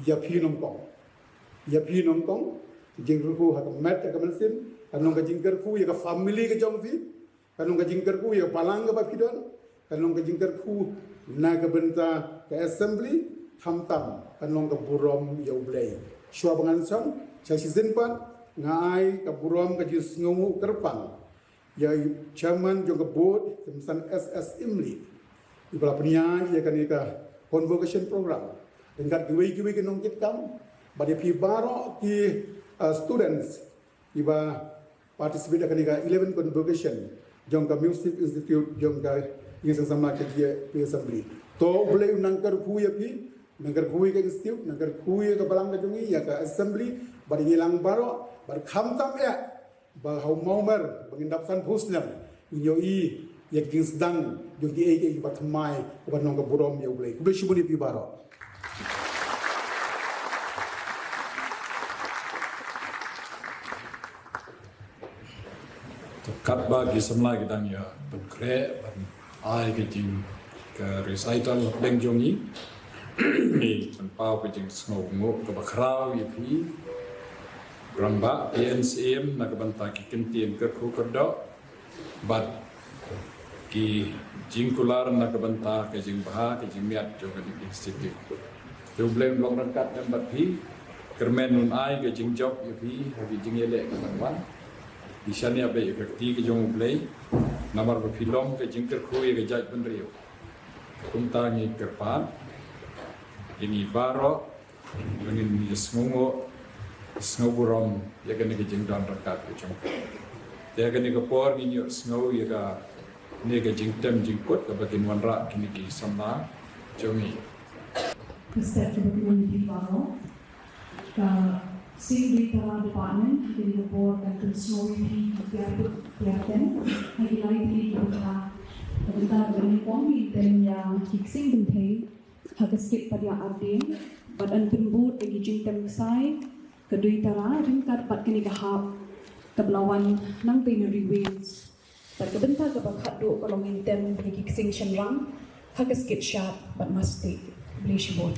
ïa phi nyngkong. Ïa phi nyngkong, ka jingkyrkhu ha ka met ha ka mynsiem, kan long ka jingkyrkhu ïa ka family ka jong phi, kan long ka jingkyrkhu ïa ka balang kaba phi don, kan long ka jingkyrkhu na ka bynta ka assembly, khamtam kan long ka burom ïa U Blei. Shuwa ba ngan shong, sa shisien pat nga ai ka burom ka jingsngewnguh kyrpang ïa i chairman jong ka board, Khynsang S S Imli, iba la pynïaid ïa kane ka convocation program ryngkat kiwei kiwei ki nongkitkam, bad ïa phi baroh ki, uh, students iba participate ha kane ka eleven convocation jong ka Music Institute jong ka Ïing Seng Samla Kynrad Assembly. To U Blei un nang kyrkhu ïa phi, nang kyrkhu ïa ka institute, nang kyrkhu ïa ka balang ka jong ngi, ïa ka assembly, bad ïa ngi lang baroh, bad khamtam eh ba ha u Mawmer ba ngin dap sanphew snem, ngin ïohi ïa ka jingsdang jong kiei kiei kiba thymmai, kaba long ka burom ïa U Blei. Khublei shibun ïa phi baroh. Katba ki samla ki dang ïa pynkhreh ban ai ka jing, ka recital hapdeng jong ngi, ngi pynpaw ka jingsngewnguh kaba khraw ïa phi, Rangbah P N C M, na ka bynta ki kyntien kyrkhu kyrdoh bad ki jingkular na ka bynta ka jingbha ka jingmiat jong ka institute. Te U Blei un long ryngkat lem bad phi, kyrmen un ai ka jingjop ïa phi ha ki jingïaleh ki ban wan. Ngi shaniah beit ïa ka kti ka jong U Blei namar ba phi long ka jingkyrkhu ïa ka jaitbynriew. Kumta ngi kyrpad ïa ngi baroh ba ngin ïa sngewnguh, sngew burom ïa kane ka jingdon ryngkat ka jong phi. Te ha kane ka por ngin ïohsngew ïa kane ka jingtem jingkut kaba kin wanrah kine ki samla jong ngi. Ka step kaba kin wan ïa phi baroh, ka Seng Duitara Department ha kane ka por kan pynsngew ïa phi ki tiar kut tiar tem ha ki lai tylli ki bynta. Ka bynta kaba nyngkong ngin tem ïa ki ksing kynthei ha ka skit Padia Ardiang, bad yn pynbud ïa ki jingtem ksai, ka duitara ryngkat bad kane ka hap kaba la wan nangtei na Riwin. Bad ka bynta kaba khatduh ka long ngin tem ïa ki ksing shynrang ha ka skit shad bad mastik. Khublei shibun.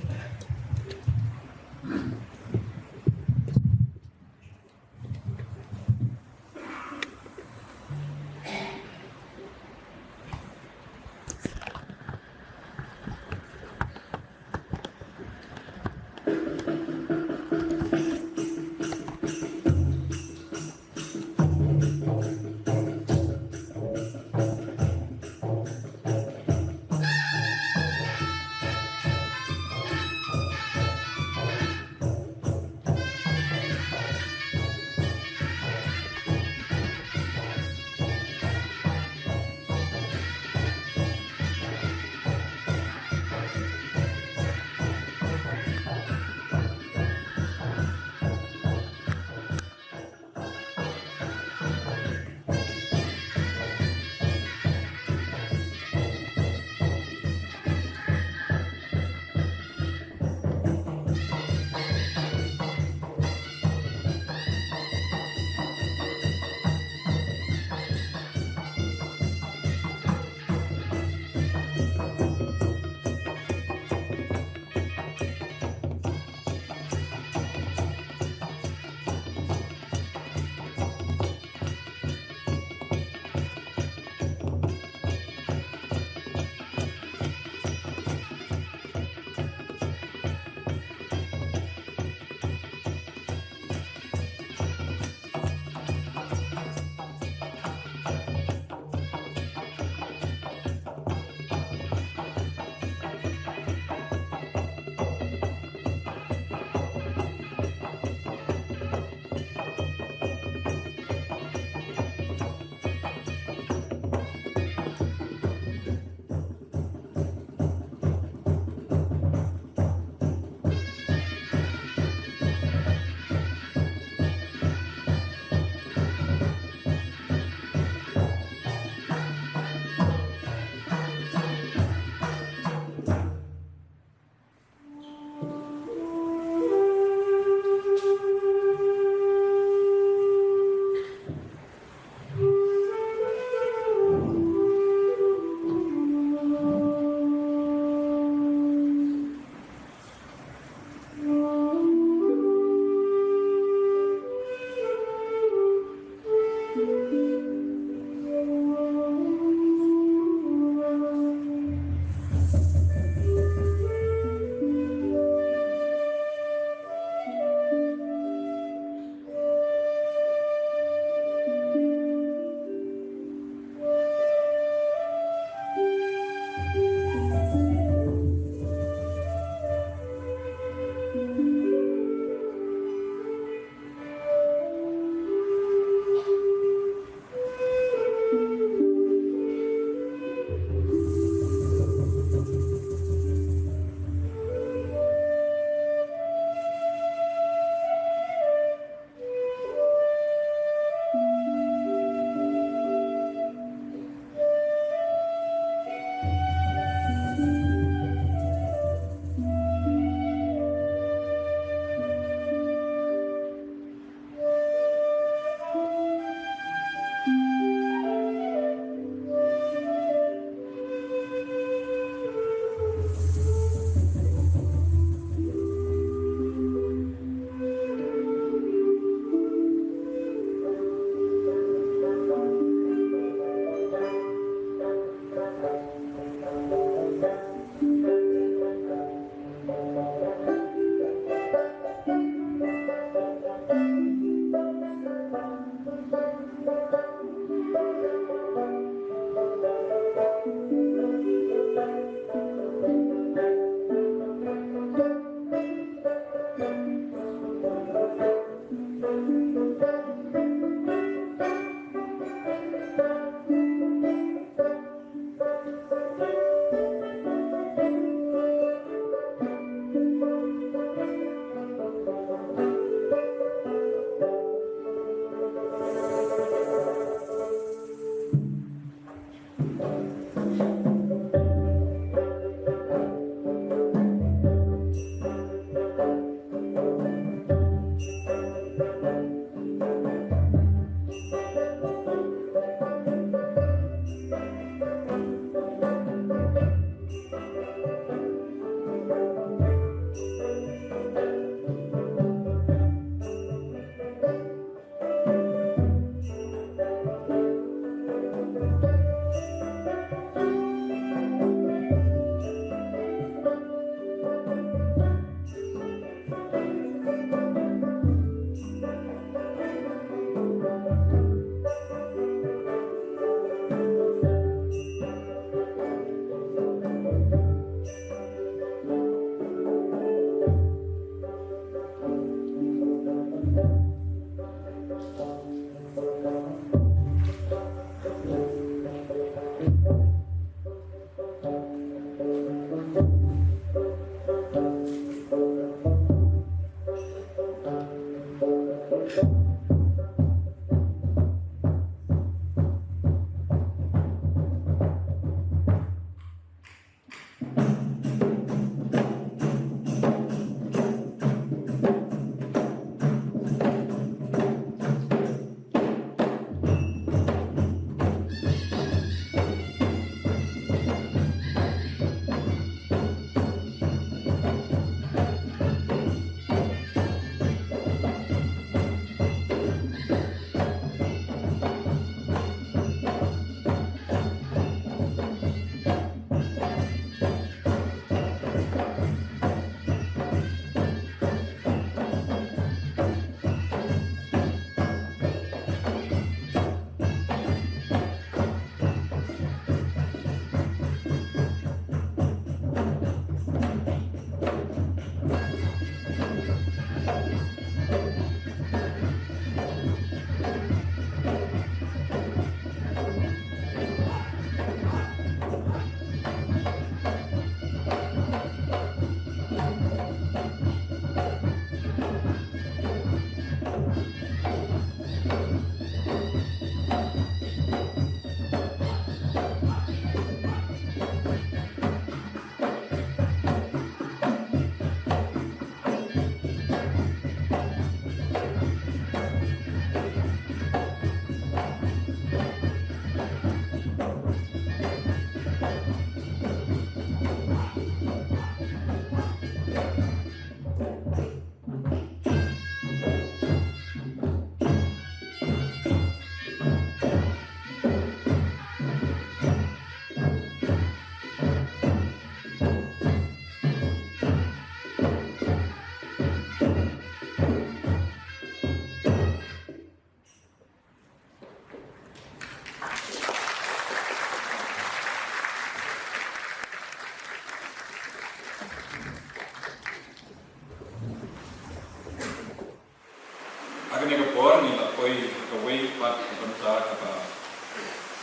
Ha kane ka por ngi la poi ha kawei pat ka bynta kaba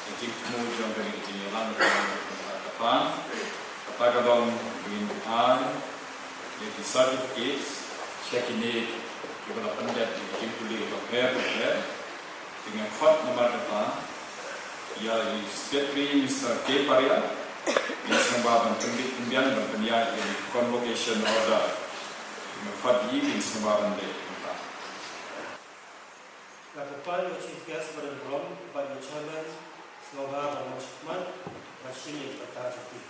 ka jingthmu jong kane ka jingïalang ka bynta kata, kata ka dong ngin ai ïa ki certificates sha kine kiba la pyndep ïa ki jingpule kiba pher bapher. Te nga khot namar kata ïa i Secretary Mister K Paria, in sngewbha ban pynbit pynbiang ban pynïaid ïa i convocation order. Te nga khot ïa i in sngewbha ban leh kumta. Nga kyrpad ïa u Chief Guest ba don burom bad ïa u Chairman sngewbha ban wan shakhmat ban shim ïa ka kyrteng jong ki.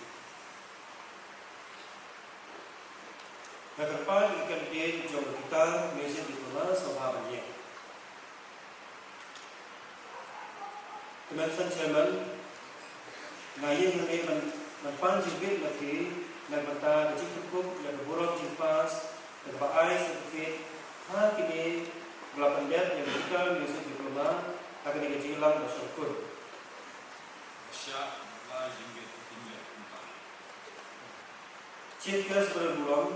Nga kyrpad ïa ki candidate jong ka Guitar Music Diploma sngewbha ban ïeng. Kmen san Chairman, nga ïeng hangne ban, ban pan jingbit na phi na ka bynta ka jingpynkup ïa ka burom jingpass da kaba ai certificate ha kine ba la pyndep ïa ka Guitar Music Diploma ha kane ka jingïalang ba shongkun. Chief Guest ba don burom,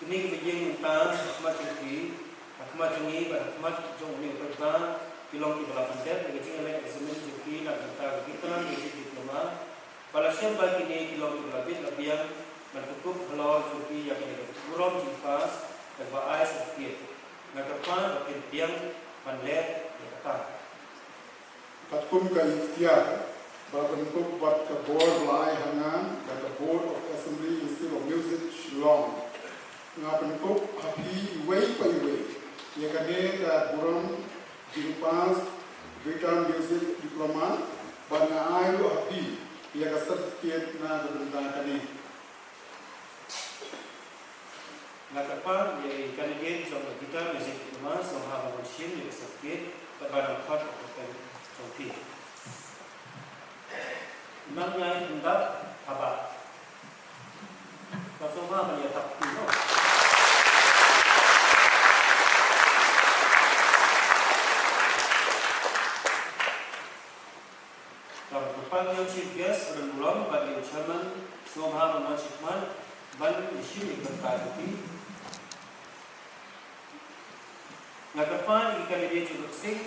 kine kiba ïeng mynta ha khmat jong phi, ha khmat jong ngi bad ha khmat jong une u paidbah, ki long kiba la pyndep ïa ka jingïaleh examen jong phi na ka bynta ka Guitar Music Diploma. Bad la shem ba kine ki long kiba la bit la biang ban pynkup halor jong phi ïa kane ka burom jingpass da kaba ai certificate. Nga kyrpad ba phin pdiang ban leh ïa kata. Katkum ka iktiar ba la pynkup bad ka bor ba la ai ha nga da ka Board of Assembly Institute of Music, Shillong, nga pynkup ha phi iwei pa iwei ïa kane ka burom jingpass Guitar Music Diploma, bad nga ai ruh ha phi ïa ka certificate na ka bynta kane. Nga kyrpad ïa i candidate jong ka Guitar Music Diploma sngewbha ban wan shim ïa ka certificate bad ban khot ïa ka kyrteng jong phi. Nang ïa i pynda haba ka sngewbha ban ïa tap phi no. Ka kyrpad ïa u Chief Guest ba don burom bad ïa u Chairman sngewbha ban wan shakhmat ban ïashim ïa ka kyrteng jong phi. Nga kyrpad Pan ïa ki candidate jong ka ksing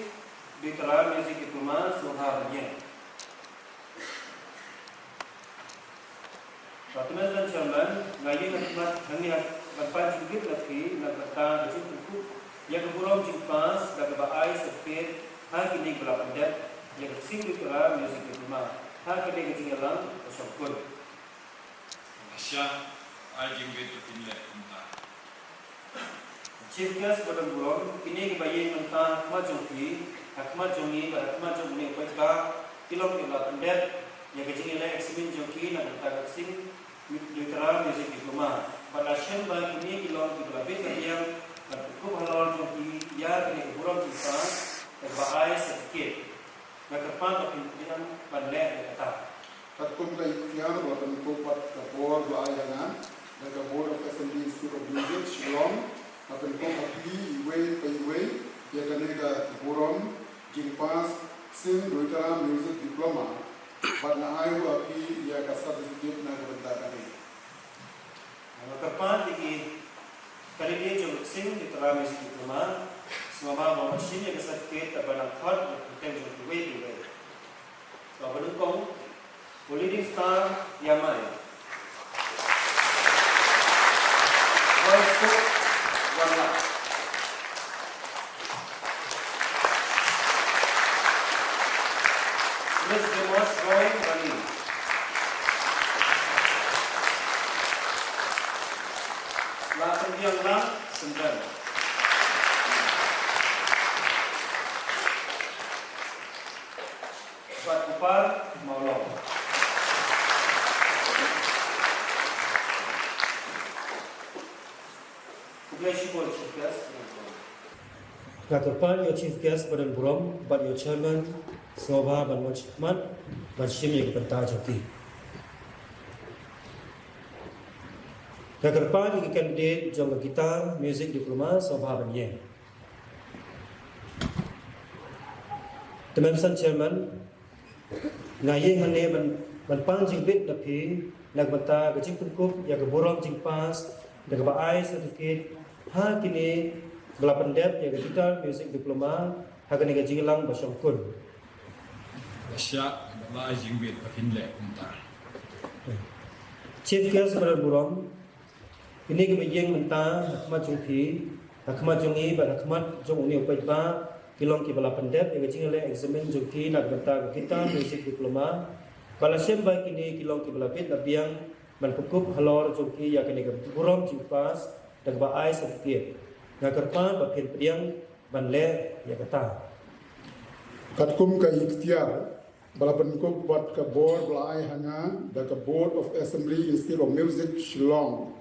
Dewtara Music Diploma sngewbha ban ïeng. Ba te Mister Chairman, nga ïeng ha khmat hangne ban pan jingbit na phi na ka bynta ka jingpynkup ïa ka burom jingpass da kaba ai certificate ha kine kiba la pyndep ïa ka ksing Dewtara Music Diploma ha kane ka jingïalang ba shongkun. Nga shah ai jingbit ba kin leh kumta. Chief Guest ba don burom, kine kiba ïeng mynta ha khmat jong phi, ha khmat jong ngi bad ha khmat jong une u paidbah, ki long kiba la pyndep ïa ka jingïaleh examen jong ki na ka bynta ka ksing Dewtara Music Diploma. Bad la shem ba kine ki long kiba la bit la biang bad pynkup halor jong ki ïa kane ka burom jingpass kaba ai certificate. Nga kyrpad ba phin pdiang ban leh ïa kata. Katkum ka iktiar ba la pynkup bad ka bor ba la ai ha nga da ka Board of Assembly Institute of Music, Shillong, nga pynkup ha phi iwei pa iwei ïa kane ka burom jingpass ksing Dewtara Music Diploma, bad nga ai ruh ha phi ïa ka certificate na ka bynta kane. Nga kyrpad ïa ki candidate jong ka ksing Dewtara Music Diploma sngewbha ban wan shim ïa ka certificate kaba nang khot ïa ka kyrteng jong kiwei kiwei. Kaba nyngkong, u leading star Yamai. Roysuk Wanlad. Miss Demos Roy Rani. Lapynbiang Lang Syndon. Bad u Par Mawlong. Khublei shibun Chief Guest. Nga kyrpad ïa u Chief Guest ba don burom bad ïa u Chairman sngewbha ban wan shakhmat ban shim ïa ka bynta jong ki. Nga kyrpad ïa ki candidate jong ka Guitar Music Diploma sngewbha ban ïeng. Te Mister Chairman, nga ïeng hangne ban, ban pan jingbit na phi na ka bynta ka jingpynkup ïa ka burom jingpass da kaba ai certificate ha kine ba la pyndep ïa ka Guitar Music Diploma ha kane ka jingïalang ba shongkun. Nga shah ban ai jingbit ba kin leh kumta. Chief Guest ba don burom, kine kiba ïeng mynta ha khmat jong phi, ha khmat jong ngi bad ha khmat jong une u paidbah, ki long kiba la pyndep ïa ka jingïaleh examen jong ki na ka bynta ka Guitar Music Diploma. Ba la shem ba kine ki long kiba la bit la biang ban pynkup halor jong ki ïa kane ka burom jingpass da kaba ai certificate. Nga kyrpad ba phin pdiang ban leh ïa kata. Katkum ka iktiar ba la pynkup bad ka bor ba la ai ha nga da ka Board of Assembly Institute of Music, Shillong,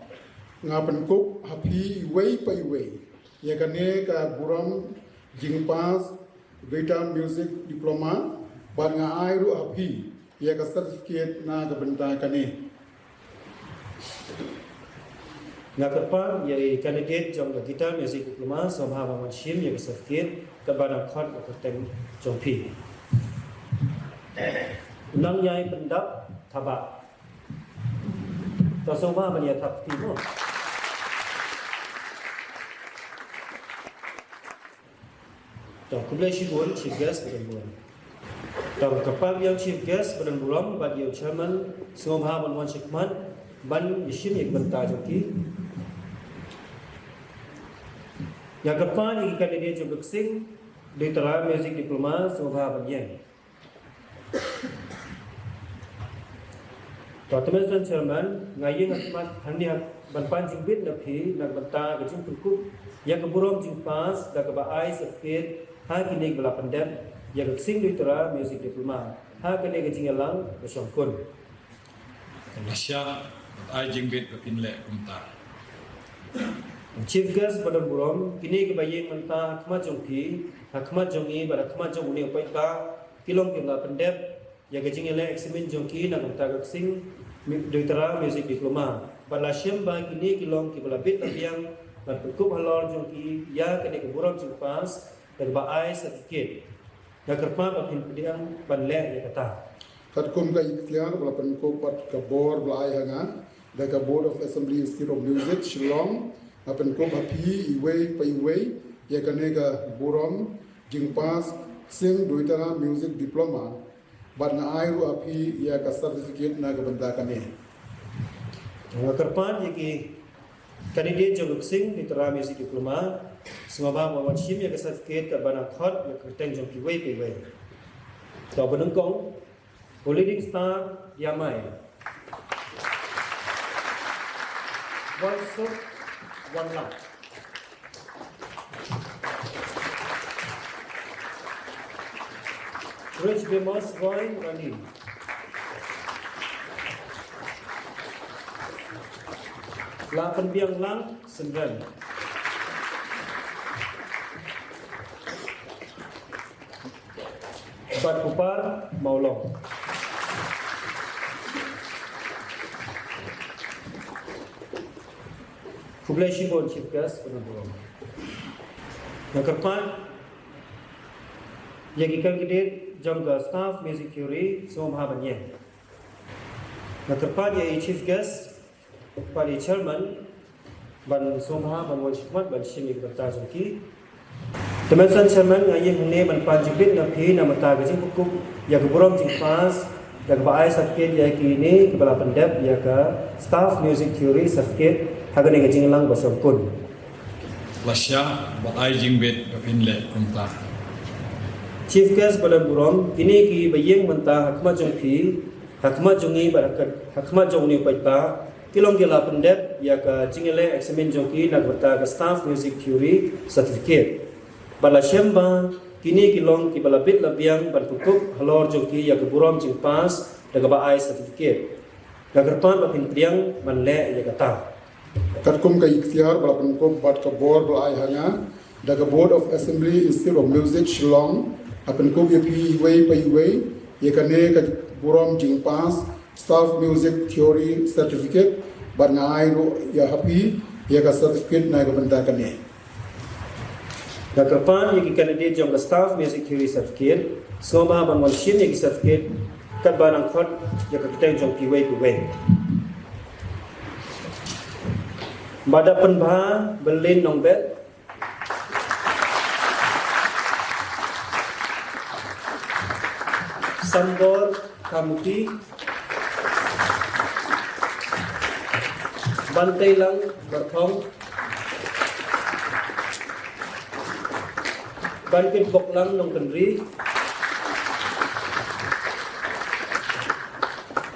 nga pynkup ha phi iwei pa iwei ïa kane ka burom jingpass Guitar Music Diploma, bad nga ai ruh ha phi ïa ka certificate na ka bynta kane. Nga kyrpad ïa i candidate jong ka Guitar Music Diploma sngewbha ban wan shim ïa ka certificate kaba nang khot ïa ka kyrteng jong phi. Nang ïai pyndap thaba. To sngewbha ban ïa thap kti mo. To, khublei shibun Chief Guest ba don burom. To, kyrpad ïa u Chief Guest ba don burom bad ïa u Chairman sngewbha ban wan shakhmat ban ïashim ïa ki bynta jong ki. Nga kyrpad ïa ki candidate jong ka ksing Dewtara Music Diploma sngewbha ban ïeng. To, te Mister Chairman, nga ïeng ha khmat hangne ban pan jingbit na phi na ka bynta ka jingpynkup ïa ka burom jingpass da kaba ai certificate ha kine kiba la pyndep ïa ka ksing Dewtara Music Diploma ha kane ka jingïalang ba shongkun. Nga shah ban ai jingbit ba kin leh kumta. Chief Guest ba don burom, kine kiba ïeng mynta ha khmat jong phi, ha khmat jong ngi bad ha khmat jong une u paidbah, ki long kiba la pyndep ïa ka jingïaleh examen jong ki na ka bynta ka ksing Dewtara Music Diploma. Bad la shem ba kine ki long kiba la bit la biang ban pynkup halor jong ki ïa kane ka burom jingpass da kaba ai certificate. Nga kyrpad ba phin pdiang ban leh ïa kata. Katkum ka iktiar ba la pynkup bad ka bor ba la ai ha nga da ka Board of Assembly Institute of Music, Shillong, nga pynkup ha phi iwei pa iwei ïa kane ka burom jingpass Ksing Duitara Music Diploma, bad nga ai ruh ha phi ïa ka certificate na ka bynta kane. Nga kyrpad ïa ki candidate jong ka Ksing Duitara Music Diploma, sngewbha ban wan shim ïa ka certificate katba nang khot ïa ka kyrteng jong kiwei pa iwei. Uta uba nyngkong, u Leading Star Yamai. Wansuk Wanlak. Rich Bemos Roy Rani. Lapynbiang Lang Syndran. Bad Kupar Mawlong. Khublei shibun Chief Guest, khublei shibun. Nga kyrpad ïa ki candidate jong ka Staff Music Theory, sngewbha ban ïeng. Nga kyrpad ïa i Chief Guest bad i Chairman ban sngewbha ban wan shakhmat ban shim ïa ki bynta jong ki. Te mynsan Chairman, nga ïeng hangne ban pan jingbit na phi na ka bynta ka jingpynkup ïa ka burom jingpass da kaba ai certificate ïa kine kiba la pyndep ïa ka Staff Music Theory Certificate ha kane ka jingïalang ba shongkun. Lashai ba ai jingbit ba phin leh kumta. Chief Guest ba don burom, kine kiba ïeng mynta ha khmat jong phi, ha khmat jong ngi bad ha khmat jong une u paidbah, ki long ki la pyndep ïa ka jingïaleh examen jong ki na ka bynta ka Staff Music Theory Certificate. Bad la shem ba kine ki long kiba la bit la biang ban pynkup halor jong ki ïa ka burom jingpass da kaba ai certificate. Nga kyrpad ba phin pdiang ban leh ïa kata. Katkum ka iktiar ba la pynkup bad ka bor ba la ai ha nga da ka Board of Assembly Institute of Music Shillong, nga pynkup ïa phi iwei pa iwei ïa kane ka burom jingpass Staff Music Theory Certificate, bad nga ai ruh ïa ha phi ïa ka certificate na ka bynta kane. Nga kyrpad ïa ki candidate jong ka Staff Music Theory Certificate, sngewbha ban wan shim ïa ki certificate katba nang khot ïa ka kyrteng jong kiwei pa iwei. Madam Pynbha Berlin Nongbet, Sambor Kamuti, Bantei Lang Barthong, Ban Kitbok Lang Nongkynrih,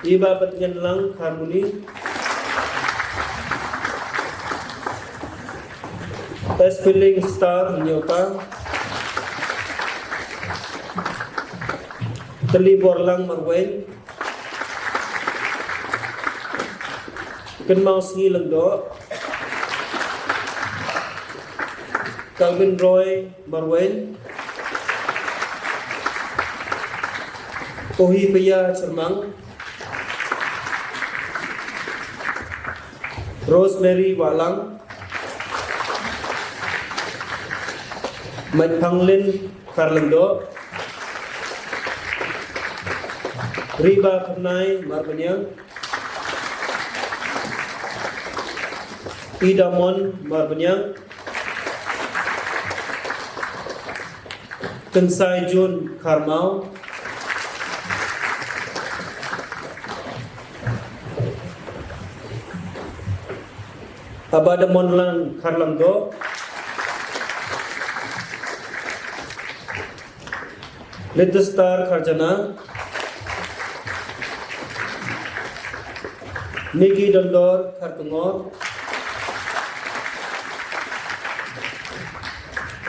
Iba Batngen Lang Harmony, Espilling Star Nyota, Teli Borlang Marwei, Kynmaw Sngi Lyngdoh, Calvin Roy Marwei, Ohi Paya Chyrmang, Rosemary Wahlang, Maiphanglen Kharlyngdoh, Riba Kharnai Marbaniang, Idamon Marbaniang, Kynsai Jun Kharmaw, Abadamonlan Kharlyngdoh, Little Star Kharjana, Niki Dondor Khartongor,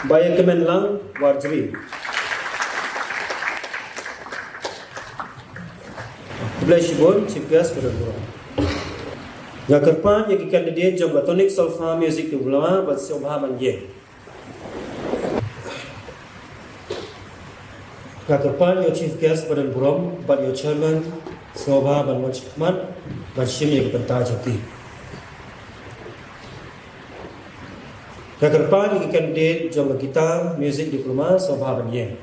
Bayakemenlang Warjri. Khublei shibun, Chief Guest, khublei shibun. Nga kyrpad ïa ki candidate jong ka Tonic Solfa Music Diploma ban sngewbha ban ïeng. Nga kyrpad ïa u Chief Guest ba don burom bad ïa u Chairman sngewbha ban wan shakhmat ban shim ïa ka bynta jong ki. Nga kyrpad ïa ki candidate jong ka Guitar Music Diploma sngewbha ban ïeng.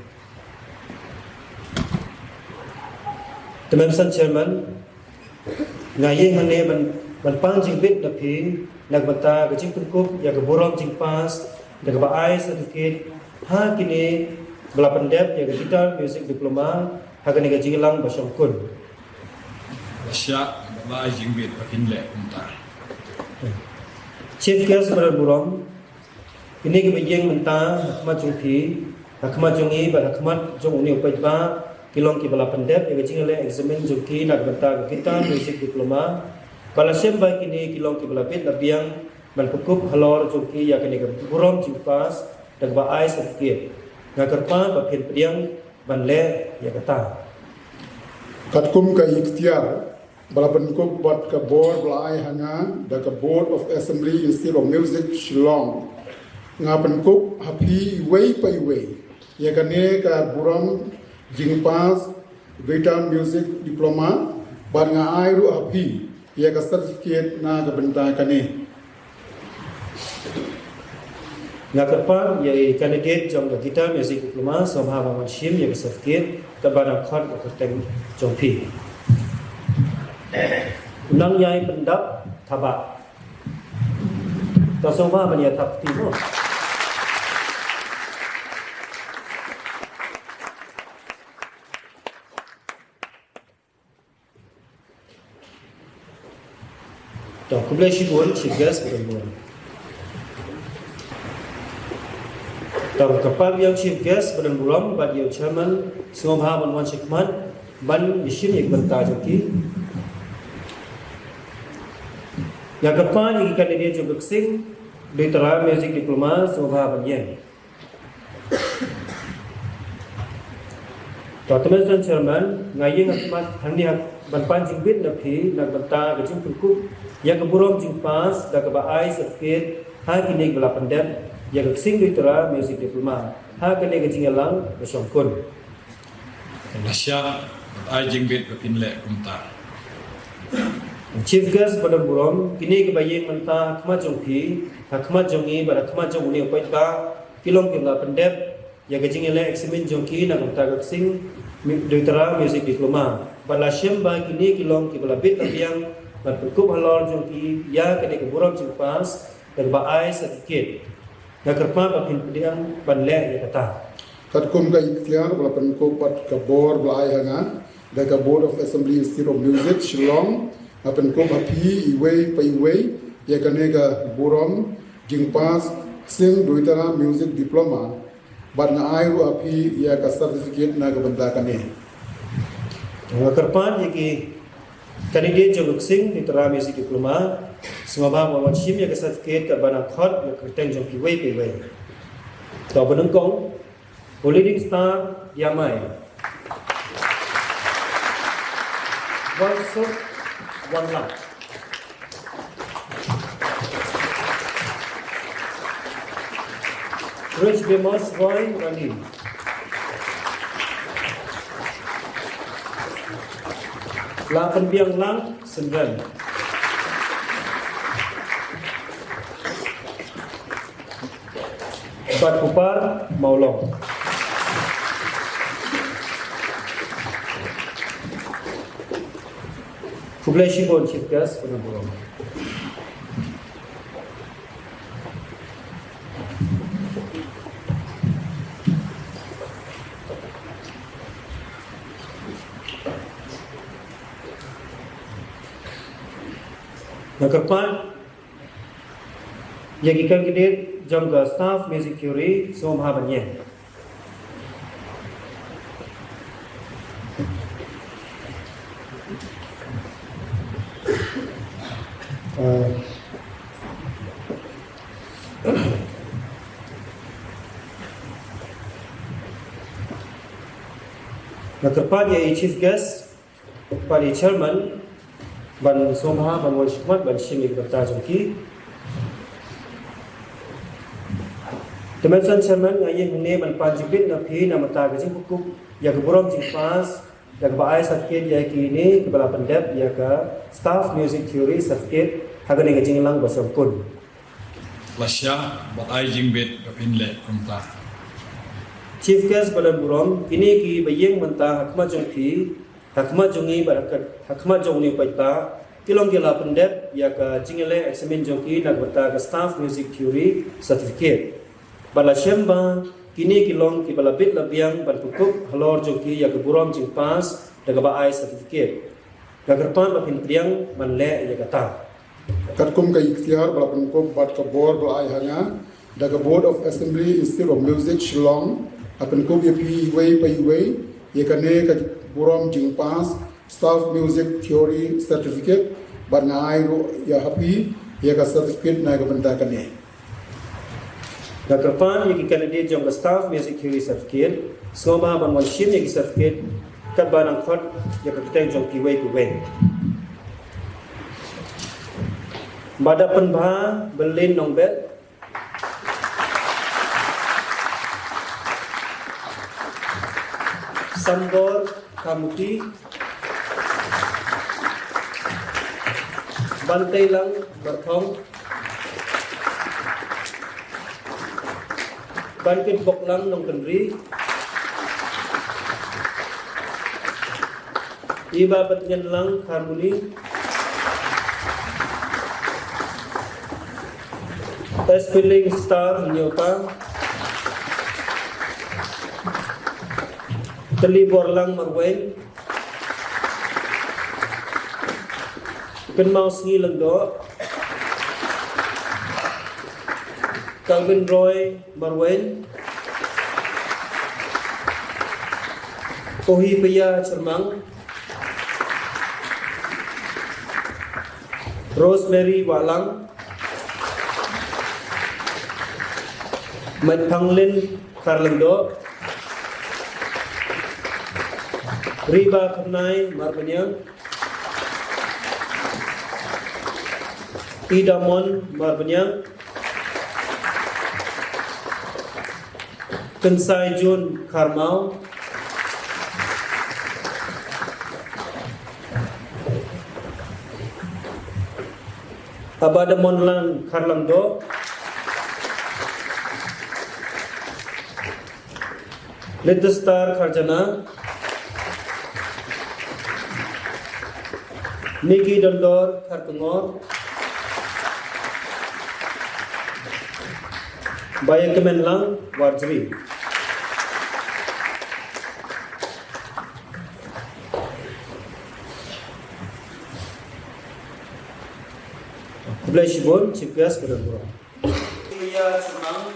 Te mynsan Chairman, nga ïeng hangne ban, ban pan jingbit na phi na ka bynta ka jingpynkup ïa ka burom jingpass da kaba ai certificate ha kine ba la pyndep ïa ka Guitar Music Diploma ha kane ka jingïalang ba shongkun. Lashai, ba la ai jingbit ba kin leh kumta. Chief Guest ba don burom, kine kiba ïeng mynta ha khmat jong phi, ha khmat jong ngi bad ha khmat jong une u paidbah, ki long kiba la pyndep ïa ka jingïaleh examin jong ki na ka bynta ka Guitar Music Diploma. Ba la shem ba kine ki long kiba la bit la biang ban pynkup halor jong ki ïa kane ka burom jingpass da kaba ai certificate. Nga kyrpad ba phin pdiang ban leh ïa kata. Katkum ka iktiar ba la pynkup bad ka bor ba la ai ha nga da ka Board of Assembly Institute of Music Shillong, nga pynkup ha phi iwei pa iwei ïa kane ka burom jingpass Guitar Music Diploma, bad nga ai ruh ha phi ïa ka certificate na ka bynta kane. Nga kyrpad ïa i candidate jong ka Guitar Music Diploma, sngewbha ban wan shim ïa ka certificate katba dang khot ka kyrteng jong phi. Nang ïai pyndap thaba. To sngewbha ban ïa thap kti mo. To, khublei shibun, Chief Guest, ba don burom. To, kyrpad ïa u Chief Guest, ba don burom, bad ïa u Chairman, sngewbha ban wan shakhmat, ban ïashim ïa ki bynta jong ki. Nga kyrpad ïa ki candidate jong ka Ksing Duitara Music Diploma, sngewbha ban ïeng. To, Mister Chairman, nga ïeng ha khmat hangne ban pan jingbit na phi na ka bynta ka jingpynkup ïa ka burom jingpass da kaba ai certificate ha kine kiba la pyndep ïa ka Ksing Duitara Music Diploma ha kane ka jingïalang ba shongkun. Lashai, ai jingbit ba phin leh kumta. Chief Guest ba don burom, kine kiba ïeng mynta ha khmat jong phi, ha khmat jong ngi bad ha khmat jong une u paidbah, ki long kiba la pyndep ïa ka jingïaleh examin jong ki na ka bynta ka Ksing Duitara Music Diploma. Bad la shem ba kine ki long kiba la bit la biang ban pynkup halor jong ki ïa kane ka burom jingpass da kaba ai certificate. Nga kyrpad ba phin pdiang ban leh ïa kata. Katkum ka iktiar ba la pynkup bad ka bor ba la ai ha nga da ka Board of Assembly Institute of Music Shillong, nga pynkup ha phi iwei pa iwei ïa kane ka burom jingpass Ksing Duitara Music Diploma, bad nga ai ruh ha phi ïa ka certificate na ka bynta kane. Nga kyrpad ïa ki candidate jong ka Ksing Duitara Music Diploma, sngewbha ban wan shim ïa ka certificate katba dang khot ïa ka kyrteng jong phi iwei pa iwei. To, ba nyngkong, u Leading Star Diamai. Wan Suk, Wan Lak. Rich Bemos Roy Rani. La Pynbiang Lang Syndon. Bad Kupar Mawlong. Khublei shibun Chief Guest, ba don burom. Nga kyrpad ïa ki candidate jong ka Staff Music Theory, sngewbha ban ïeng. Uh, nga kyrpad ïa i Chief Guest, bad i Chairman, ban sngewbha ban wan shakhmat ban shim ïa ki bynta jong ki. Te Mister Chairman, nga ïeng hangne ban pan jingbit na phi na ka bynta ka jingpynkup ïa ka burom jingpass da kaba ai certificate ïa kine kiba la pyndep ïa ka Staff Music Theory Certificate ha kane ka jingïalang ba shongkun. Lashai, bad ai jingbit ba phin leh kumta. Chief Guest ba don burom, kine kiba ïeng mynta ha khmat jong phi, ha khmat jong ngi bad ha khmat jong une u paidbah, ki long kiba la pyndep ïa ka jingïaleh examin jong ki na ka bynta ka Staff Music Theory Certificate. Bad la shem ba kine ki long kiba la bit la biang ban pynkup halor jong ki ïa ka burom jingpass da kaba ai certificate. Nga kyrpad ba phin pdiang ban leh ïa kata. Katkum ka iktiar ba la pynkup bad ka bor ba la ai ha nga da ka Board of Assembly Institute of Music Shillong, nga pynkup ïa phi iwei pa iwei ïa kane ka burom jingpass Staff Music Theory Certificate, bad nga ai ruh ïa ha phi ïa ka certificate na ka bynta kane. Nga kyrpad ïa ki candidate jong ka Staff Music Theory Certificate, sngewbha ban wan shim ïa ki certificate katba nang khot ïa ka kyrteng jong kiwei kiwei. Bada pynbha Berlin Nongbet, Sambor Kamuti, Banteilang Barthong, Bankit Boklang Nongkynri, Iba Batngen Lang Harmony, Espilling Star Nyota, Teli Borlang Marwei, Kynmaw Sngi Lyngdoh, Calvin Roy Marwei, Kohi Paya Chyrmang, Rosemary Wahlang, Mat Phanglin Kharlyngdoh, Riba Kharnai Marbaniang, Idamon Marbaniang, Kynsai Jun Kharmau, Abadamonlan Kharlyngdoh, Little Star Kharjana, Niki Dondor Kharkongor, Baïakmenlang Warjri. Khublei shibun, Chief Guest, ka don burom. Julia Chyrmang,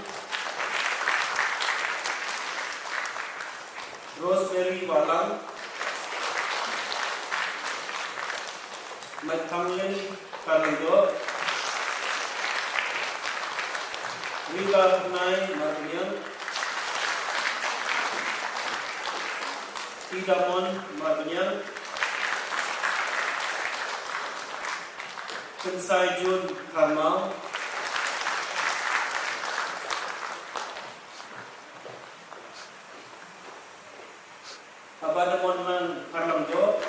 Rosemary Wahlang, Mat Phanglin Kharlyngdoh, Riba Kharnai Marbaniang, Idamon Marbaniang, Kynsai Jun Kharmau, Abadamonlan Kharlyngdoh,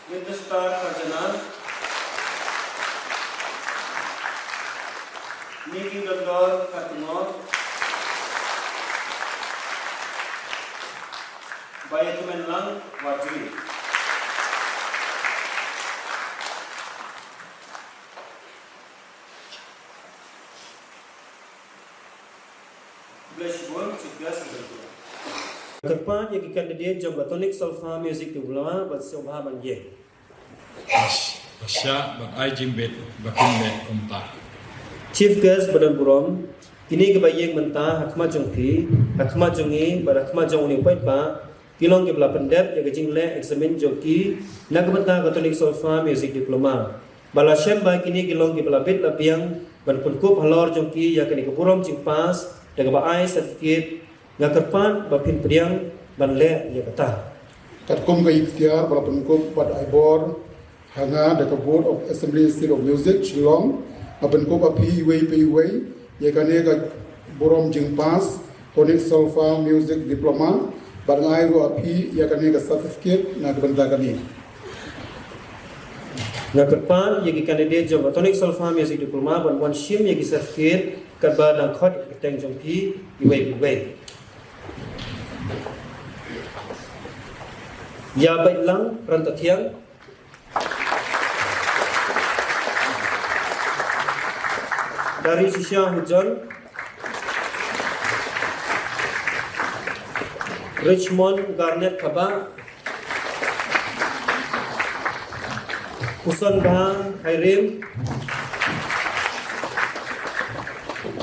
Winter Star Kharjana, Niki Dondor Kharkongor, Baïakmenlang Warjri. Khublei shibun, Chief Guest. Kyrpad ïa ki candidate jong ka Tonic Solfa Music Diploma ban sngewbha ban ïeng. Ba shah bad ai jingbit ba kin leh kumta. Chief Guest ba don burom, kine kiba ïeng mynta ha khmat jong phi, ha khmat jong ngi bad ha khmat jong une u paidbah, ki long kiba la pyndep ïa ka jingleh eksamin jong ki na ka bynta ka Tonic Solfa Music Diploma. Ba la shem ba kine ki long kiba la bit la biang ban pynkup halor jong ki ïa kane ka burom jingpass da kaba ai certificate. Nga kyrpad ba phin pdiang ban leh ïa kata. Katkum ka iktiar ba la pynkup bad ai bor ha nga da ka Board of Assembly Institute of Music Shillong, nga pynkup ha phi iwei pa iwei ïa kane ka burom jingpass Tonic Solfa Music Diploma, bad nga ai ruh ha phi ïa kane ka certificate na ka bynta kane. Nga kyrpad ïa ki candidate jong ka Tonic Solfa Music Diploma ban wan shim ïa ki certificate katba dang khot ïa ka kyrteng jong phi iwei pa iwei. Ïa Baitlang Rantathiang, Dari Shisha Hujon, Richmond Garnet Kaba, Puson Bha Hairim,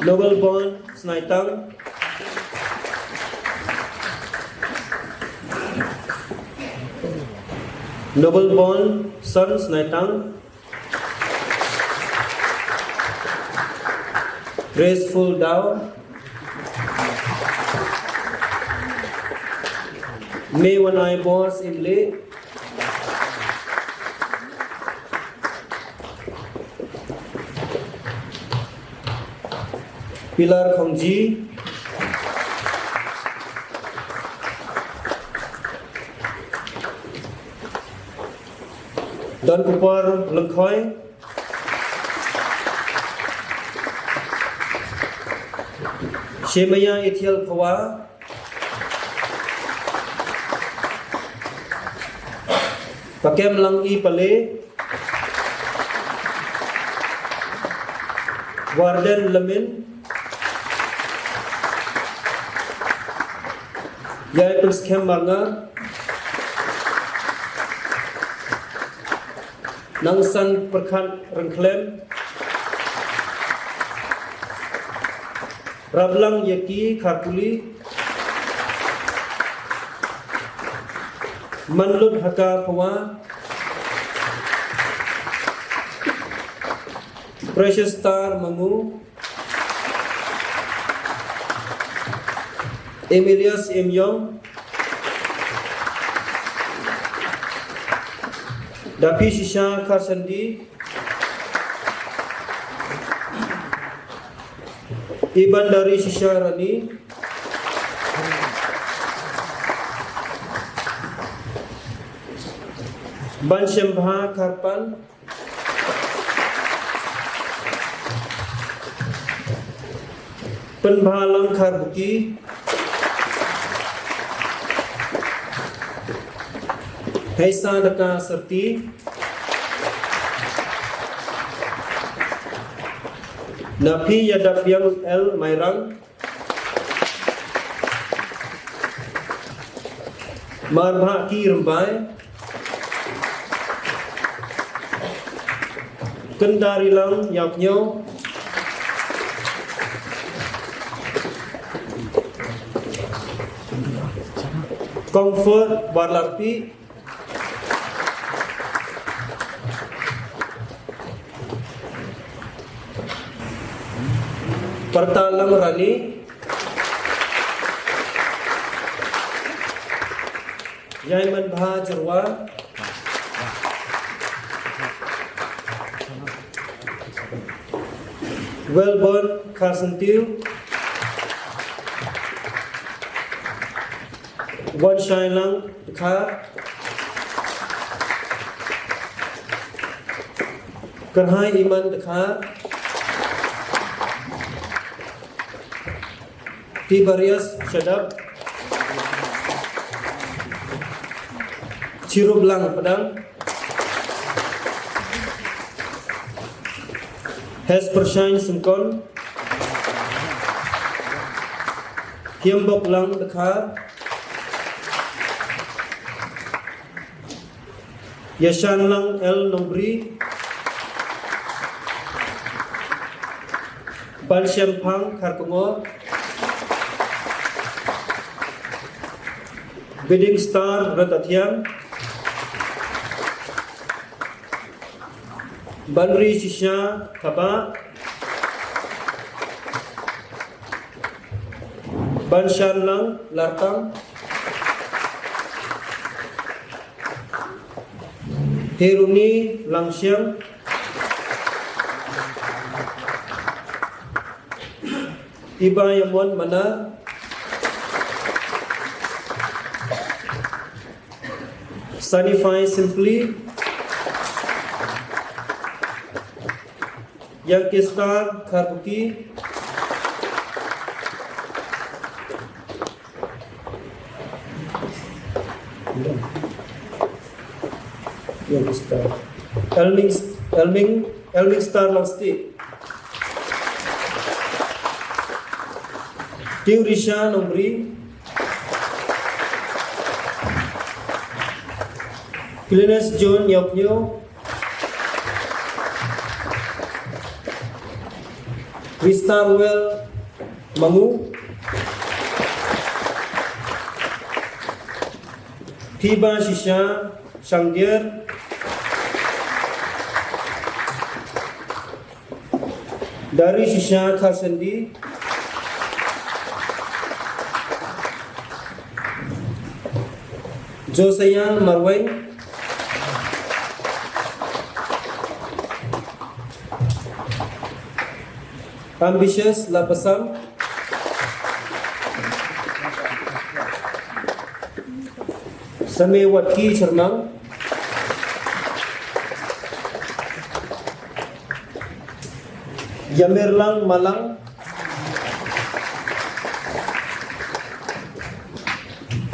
Noble Born Snaitang, Noble Born Son Snaitang, Graceful Dau, Mewan Ai Bors Inle, Pilar Khongji, Don Kupor Lengkhoi, Shemaya Ithiel Phawa, Pakem Lang I Pale, Warden Lemin, Yai Prince Kem Marnga, Nangsan Perkhat Rengklem, Rablang Yaki Kharpuli, Manlut Haka Phawa, Precious Star Mangu, Emilius Emyong, Dapi Shisha Kharsandi, Iban Dari Shisha Rani, Ban Shembha Kharpan, Pynbha Langkhar Buki, Heisa Daka Serti, Napi Yadap Yang L Mairang, Marbha Ki Rembai, Kendari Lang Yap Nyo, Comfort Barlarpi, Pertalang Rani, Yaiman Bha Jerwa, Wellborn Carson Tew, Wan Shailang Dkhar, Kerhai Iman Dkhar, Tiberius Shadap, Chirublang Padang, Hespershine Sengkon, Hiambok Lang Dkhar, Yashan Lang L Nombri, Ban Shemphang Kharkongor, Bidding Star Ratathiang, Banri Shisha Kaba, Ban Shan Lang Lartang, Heruni Langshiang, Iba Yamon Mana, Sanify Simply, Yankee Star Kharbuki, Yankee Star, Elming, Elming, Elming Star Langsti, Tiurisha Nongbri, Cleanest John Yoknyo, Vistarwell Mangu, Thiba Shisha Shangdier, Dari Shisha Tharsandi, Josayan Marweng, Ambitious Lapasam, Same Watki Chermang, Yamirlang Malang,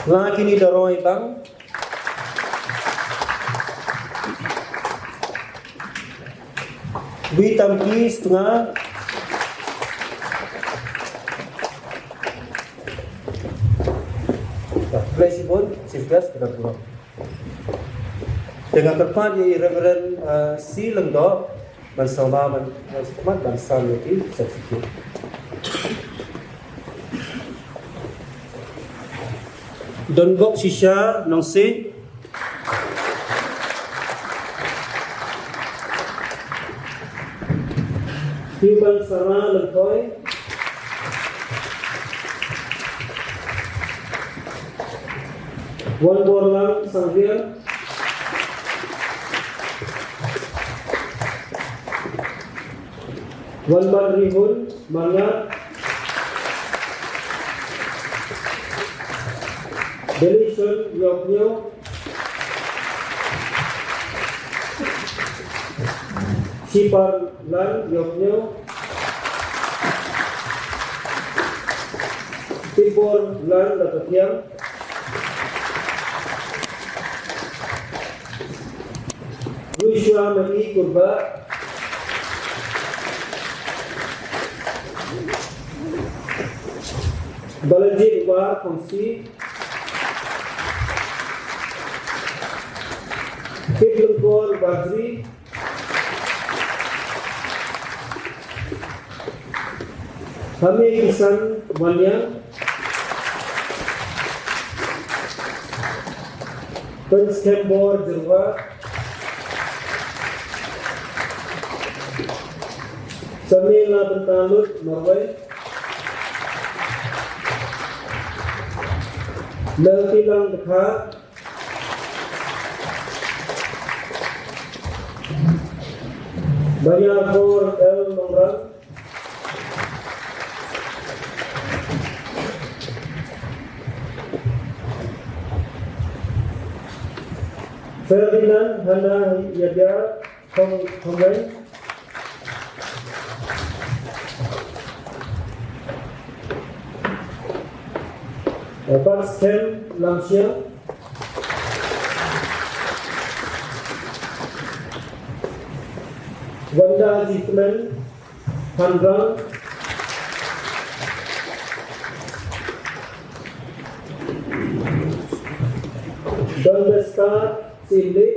Lakini Daroi Bang, Witamki Stunga. Bless you, Chief Guest, kita pulang. Te nga kyrpad ïa i Reverend, uh, C Lyngdoh ban sawma ban, ban sawma ban sam ïa ki certificate. Donbok Shisha Nongsiej. Piban Sara Lyngkhoi. Wanborlang Sangriang. Wanban Rihun Marngar. Delishun Yoknyo. Shipar Lan Yoknyo. Tibor Lan Latatiang. Joshua Mani Kurba. Balaji Umar Kongsi. Kiplumpor Badri. Hami Kisan Wanyang. Prince Kembor Jirwa. Samela Bentalut Marwei. Melkilang Dekha. Banyar Bor L Nongrang. Ferdinand Hana Yadia Thong Thongwei. Pat Skem Lamsiang. Wanda Jitmen Hanrang. Don Besta Sili.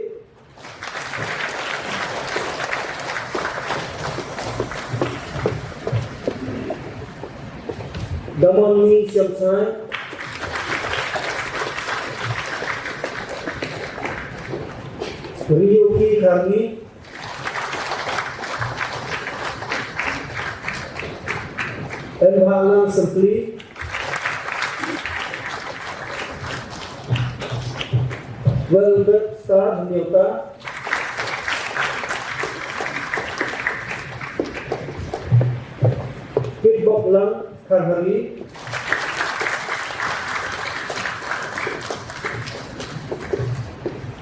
Damon Ni Siam Sai. Riyuki Karni. Em Bhalang Simply. Welbert Star Nyota. Kitbok Lang Kharhari.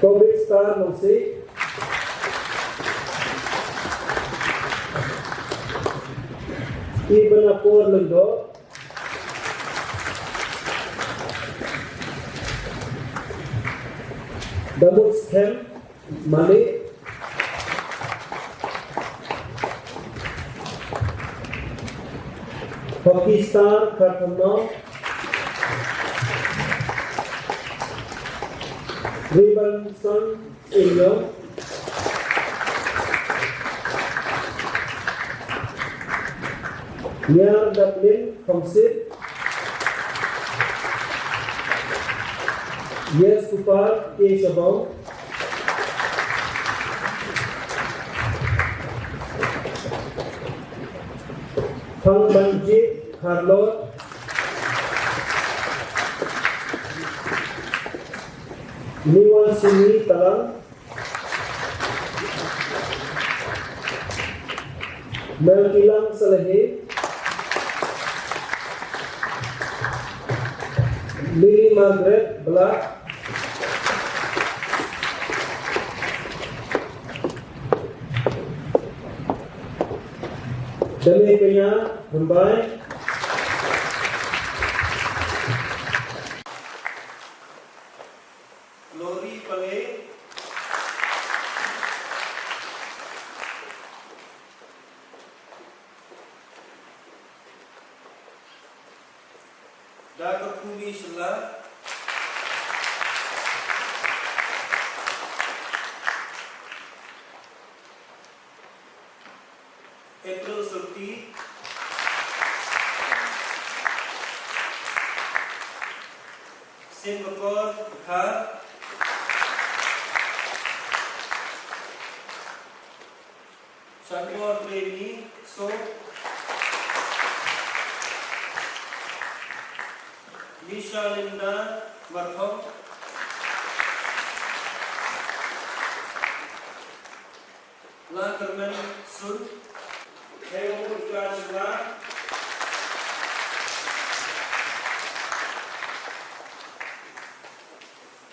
Covid Star Nongsi. Ibn Apor Lendo. Damut Skem Malik. Hockey star khatphra, Ribanson Inyong. Niar Daplin Khongsit. Yes Kupar K Shabong. Thang Banjit Harlot. Niwan Sini Talang. Melkilang Salehi. Lily Margaret Black. Dame Kenya Mumbai. Glory Palei. Da ka Kumi Shylla. April Surti. Singapore Dhar. Shanbor Premi So. Misha Linda Marthok. Lakerman Sun. Hemut Kashla.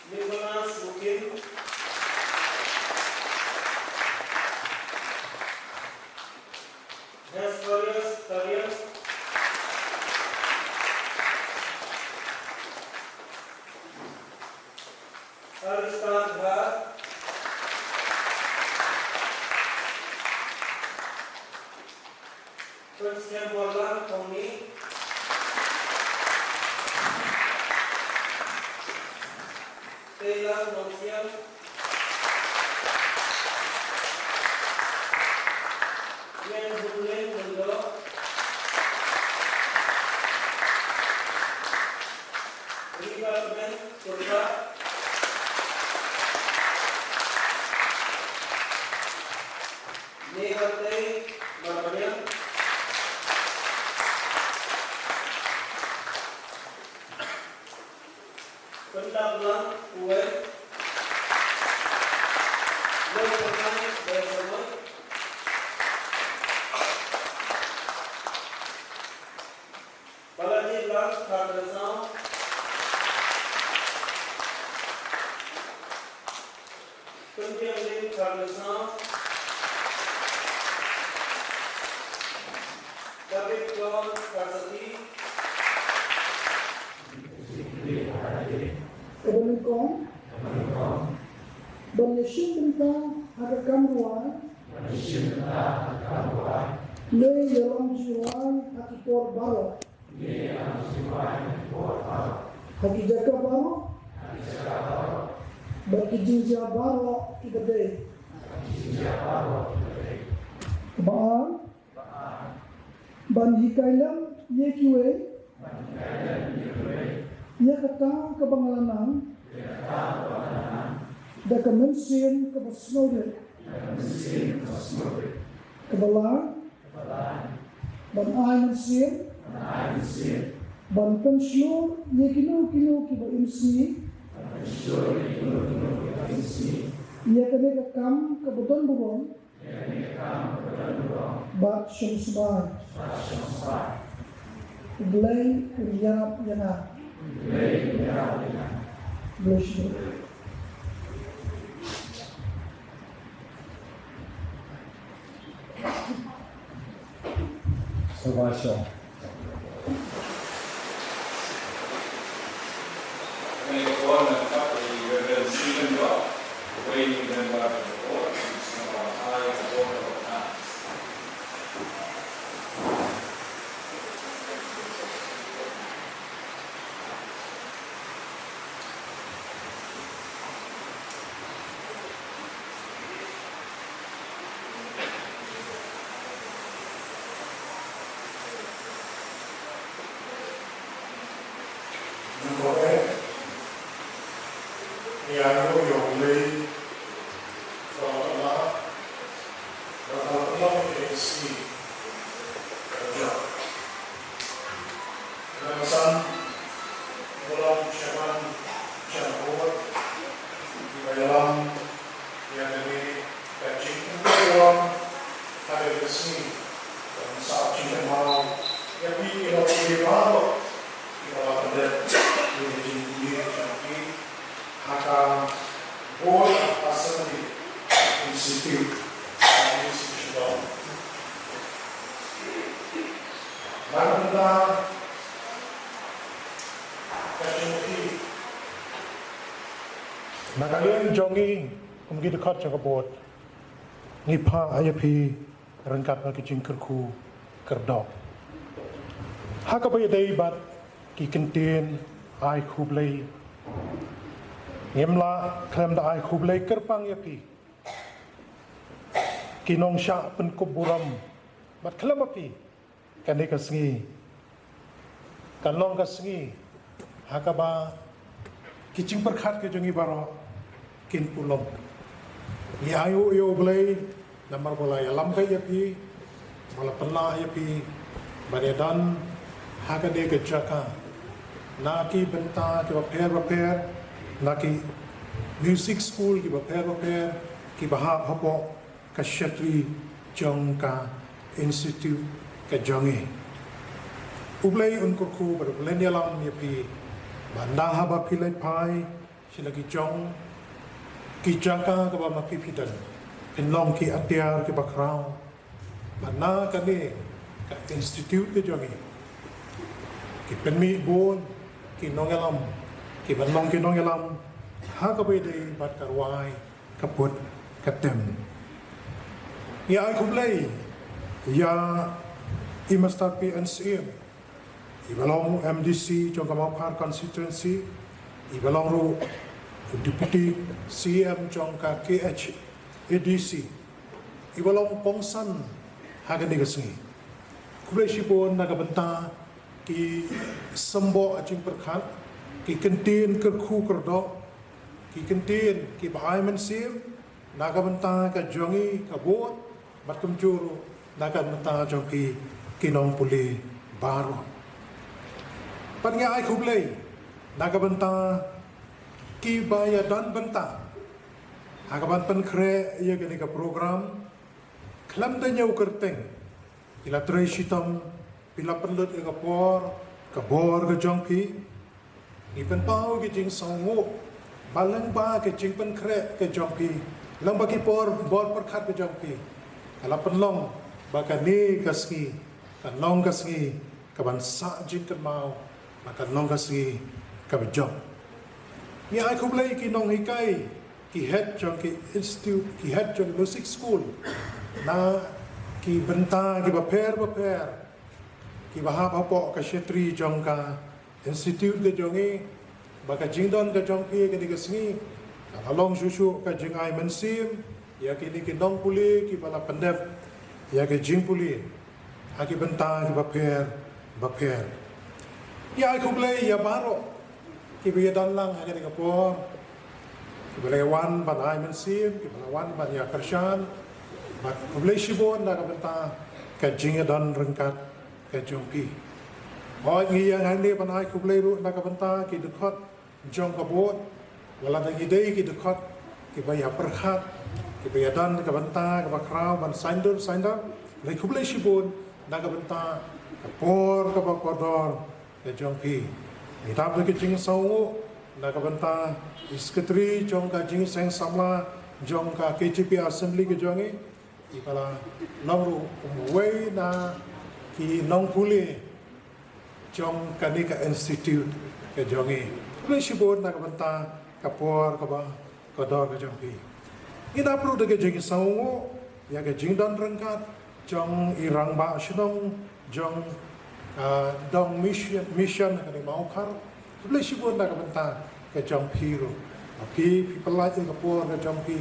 Nicholas Mukim. Hesperius Tarian. Aristan Dhar. Prince Borlang Thongni. Teilang Nongsiang. Ngen Humleng Mundo. Riva Temen Kurta. Neva Tei Marbaniang. Pendap Lang Uwei. Loi Permai Dai Samoi. Balaji Lang Kharsaw. Pynbiang Ling Kharsaw. David John Kharsati. Kaba nyngkong, ban ïashim bynta ha ka kam rwai. Lei ïa la ka jingrwai ha ki por baroh. Ha ki jaka baroh. Bad ki jingjia baroh kiba dei. Ba ar, ban hikai lem ïa kiwei ïa kata kaba nga la nang da ka mynsiem kaba sngewrit. Kaba lai, ban ai mynsiem, ban pynshlur ïa kino kino kiba im sngi ïa kane ka kam kaba don burom bad shong sbai. U Blei un ïarap ïa nga. Bless you. Shabbat shalom. Ngi kyrpad ïa U Blei ba la pynlong ïa ka sngi kaba jop. Nangsan, ngi long shaban sha ka Board kiba ïalam ïa kane ka jingkyrkhu ha kane ka sngi ban sah jingkynmaw ïa phi ki nongpule baroh kiba la pyndep ïa ka jingpule jong ki ha ka Board of Assembly Institute, Assembly Institute. Nangta ka jingpule na ka liang jong ngi kum ki dkhot jong ka Board, ngi phah ïa phi ryngkat bad ki jingkyrkhu kyrdoh ha kaba ïadei bad ki kyntien ai khublei. Ngim lah khlem da ai khublei kyrpang ïa phi ki nongshah pynkup burom bad khlem ma phi kane ka sngi kan long ka sngi ha kaba ki jingpyrkhat ki jong ngi baroh kin pulom. Ngi ai u ïa U Blei namar ba la ïalam ka ïa phi, ba la pynlah ïa phi ban ïadon ha kane ka jaka na ki bynta kiba pher bapher, na ki music school kiba pher bapher kiba hap hapoh ka shatri jong ka institute ka jong ngi. U Blei un kyrkhu bad U Blei un ïalam ïa phi ba na haba phi leit phai sha la ki jong ki jaka kaba ma phi phi don, phin long ki atiar kiba khraw. Ba na kane ka institute ka jong ngi ki pynmih bun ki nongïalam kiban long ki nongïalam ha kaba ïadei bad ka rwai ka put ka tem. Ngi ai khublei ïa i Mister P N Syiem, iba long MDC jong ka Mawphar constituency, iba long ruh Deputy CM jong ka KHADC, iba long kongsan ha kane ka sngi. Khublei shibun na ka bynta ki symboh jingpyrkhat, ki kyntien kyrkhu kyrdoh, ki kyntien kiba ai mynsiem na ka bynta ka jong ngi ka Board bad kumjuh ruh na ka bynta jong phi ki nongpule baroh. Bad ngi ai khublei na ka bynta kiba ïadon bynta ha kaban pynkhreh ïa kane ka program. Khlem da ñiew kyrteng, phi la trei shitom, phi la pynlut ïa ka por, ka bor ka jong phi. Ngi pynpaw ki jingsngewnguh ba lyngba ka jingpynkhreh ka jong phi, lyngba ki por bor pyrkhat ka jong phi, ka la pynlong ba kane ka sngi kan long ka sngi kaban sah jingkynmaw, ba kan long ka sngi kaba jop. Ngi ai khublei ki nonghikai, ki head jong ki institute, ki head jong ki music school na ki bynta kiba pher bapher kiba hap hapoh ka shatri jong ka institute ka jong ngi, ba ka jingdon ka jong phi kane ka sngi ka la long shuh shuh ka jingai mynsiem ïa kine ki nongpule kiba la pyndep ïa ka jingpule ha ki bynta kiba pher bapher. Ngi ai khublei ïa baroh kiba ïadon lang ha kane ka por, kiba la wan ban ai mynsiem, kiba la wan ban ïa kyrshan. Bad khublei shibun na ka bynta ka jingïadon ryngkat ka jong phi. Hooid, ngi ïa hangne ban ai khublei ruh na ka bynta ki dkhot jong ka Board, wat la da ngi dei ki dkhot kiba ïa pyrkhat, kiba ïadon ka bynta kaba khraw ban saiñdur saiñdur. Hynrei khublei shibun na ka bynta ka por kaba kordor ka jong phi. Ngi dap da ka jingsngewnguh na ka bynta i Secretary jong ka Jingseng Samla jong ka KJP Assembly ka jong ngi, iba la long ruh kum uwei na ki nongpule jong kane ka institute ka jong ngi. Khublei shibun na ka bynta ka por kaba kordor ka jong phi. Ngi dap ruh da ka jingsngewnguh ïa ka jingdon ryngkat jong i Rangbah Shnong jong, ah, Dong Mission, Mission ha kane Mawkhar. Khublei shibun na ka bynta ka jong phi ruh. Ba phi, phi pyllait ïa ka por ka jong phi,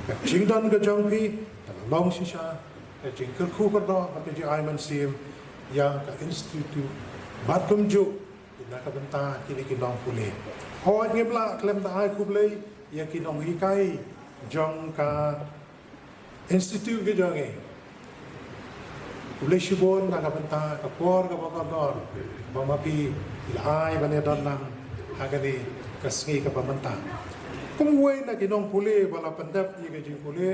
ka jingdon ka jong phi, ka la long shisha ka jingkyrkhu kyrdoh bad ka jingai mynsiem ïa ka institute bad kumjuh ki na ka bynta kine ki nongpule. Hooid, ngim lah khlem da ai khublei ïa ki nonghikai jong ka institute ka jong ngi. Khublei shibun na ka bynta ka por kaba kordor ba ma phi la ai ban ïadon lang ha kane ka sngi kaba mynta. Kum uwei na ki nongpule ba la pyndep ïa ka jingpule,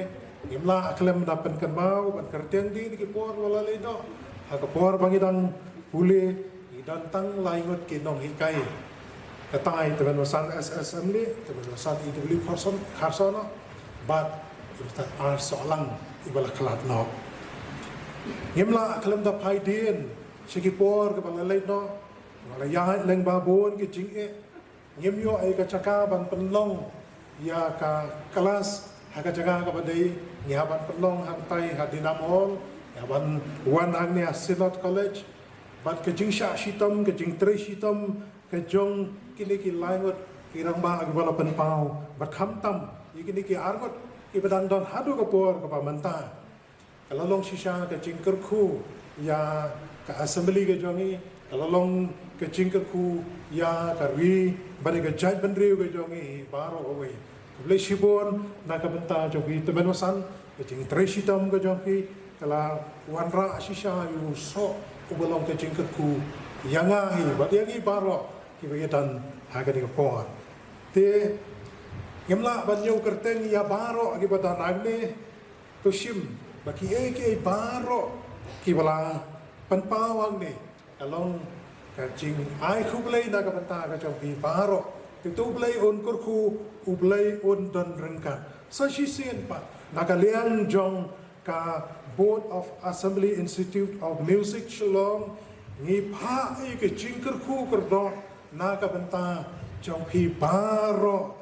ngim lah khlem da pynkynmaw ban kyrteng dien ïa ki por ba la leit noh. Ha ka por ba ngi dang pule, ngi don tang lai ngut ki nonghikai. Katai Tymmen Basan S S Syiemlieh, Tymmen Basan E W Kharson, Kharson, bad Tymmen Basan R Sohlang, iba la khlad noh. Ngim lah khlem da phai dien sha ki por kiba la leit noh. Ba la ïaid lyngba bun ki jingeh. Ngim ïoh ïa ka jaka ban pynlong ïa ka klas ha ka jaka kaba dei. Ngi hap ban pynlong hangtai ha Dinam Hall, ngi hap ban wan hangne ha Synod College. Bad ka jingshah shitom, ka jingtrei shitom ka jong kine ki lai ngut ki rangbah kiba la pynpaw, bad khamtam ïa kine ki ar ngut kiba dang don haduh ka por kaba mynta. Ka la long shisha ka jingkyrkhu ïa ka assembly ka jong ngi, ka la long ka jingkyrkhu ïa ka ri bad ïa ka jaitbynriew ka jong ngi baroh kawei. Khublei shibun na ka bynta jong phi Tymmen Basan, ka jingtrei shitom ka jong phi ka la wanrah shisha ïa u soh uba long ka jingkyrkhu ïa nga hi bad ïa ngi baroh kiba ïadon ha kane ka por. Te ngim lah ban ïoh kyrteng ïa baroh kiba don hangne. To shim ba kiei kiei baroh kiba la pynpaw hangne ka long ka jingai khublei na ka bynta ka jong phi baroh. Te to U Blei un kyrkhu, U Blei un don ryngkat. Sa shisien pat na ka liang jong ka Board of Assembly Institute of Music Shillong, ngi phah ïa ka jingkyrkhu kordor na ka bynta jong phi baroh.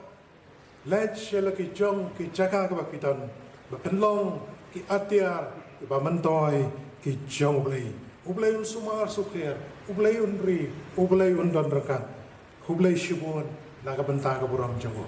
Leit sha la ki jong ki jaka kiba phi don, ba pynlong ki atiar kiba myntoi ki jong U Blei. U Blei un sumar sukher, U Blei un ri, U Blei un don ryngkat. Khublei shibun na ka bynta ka burom jong u.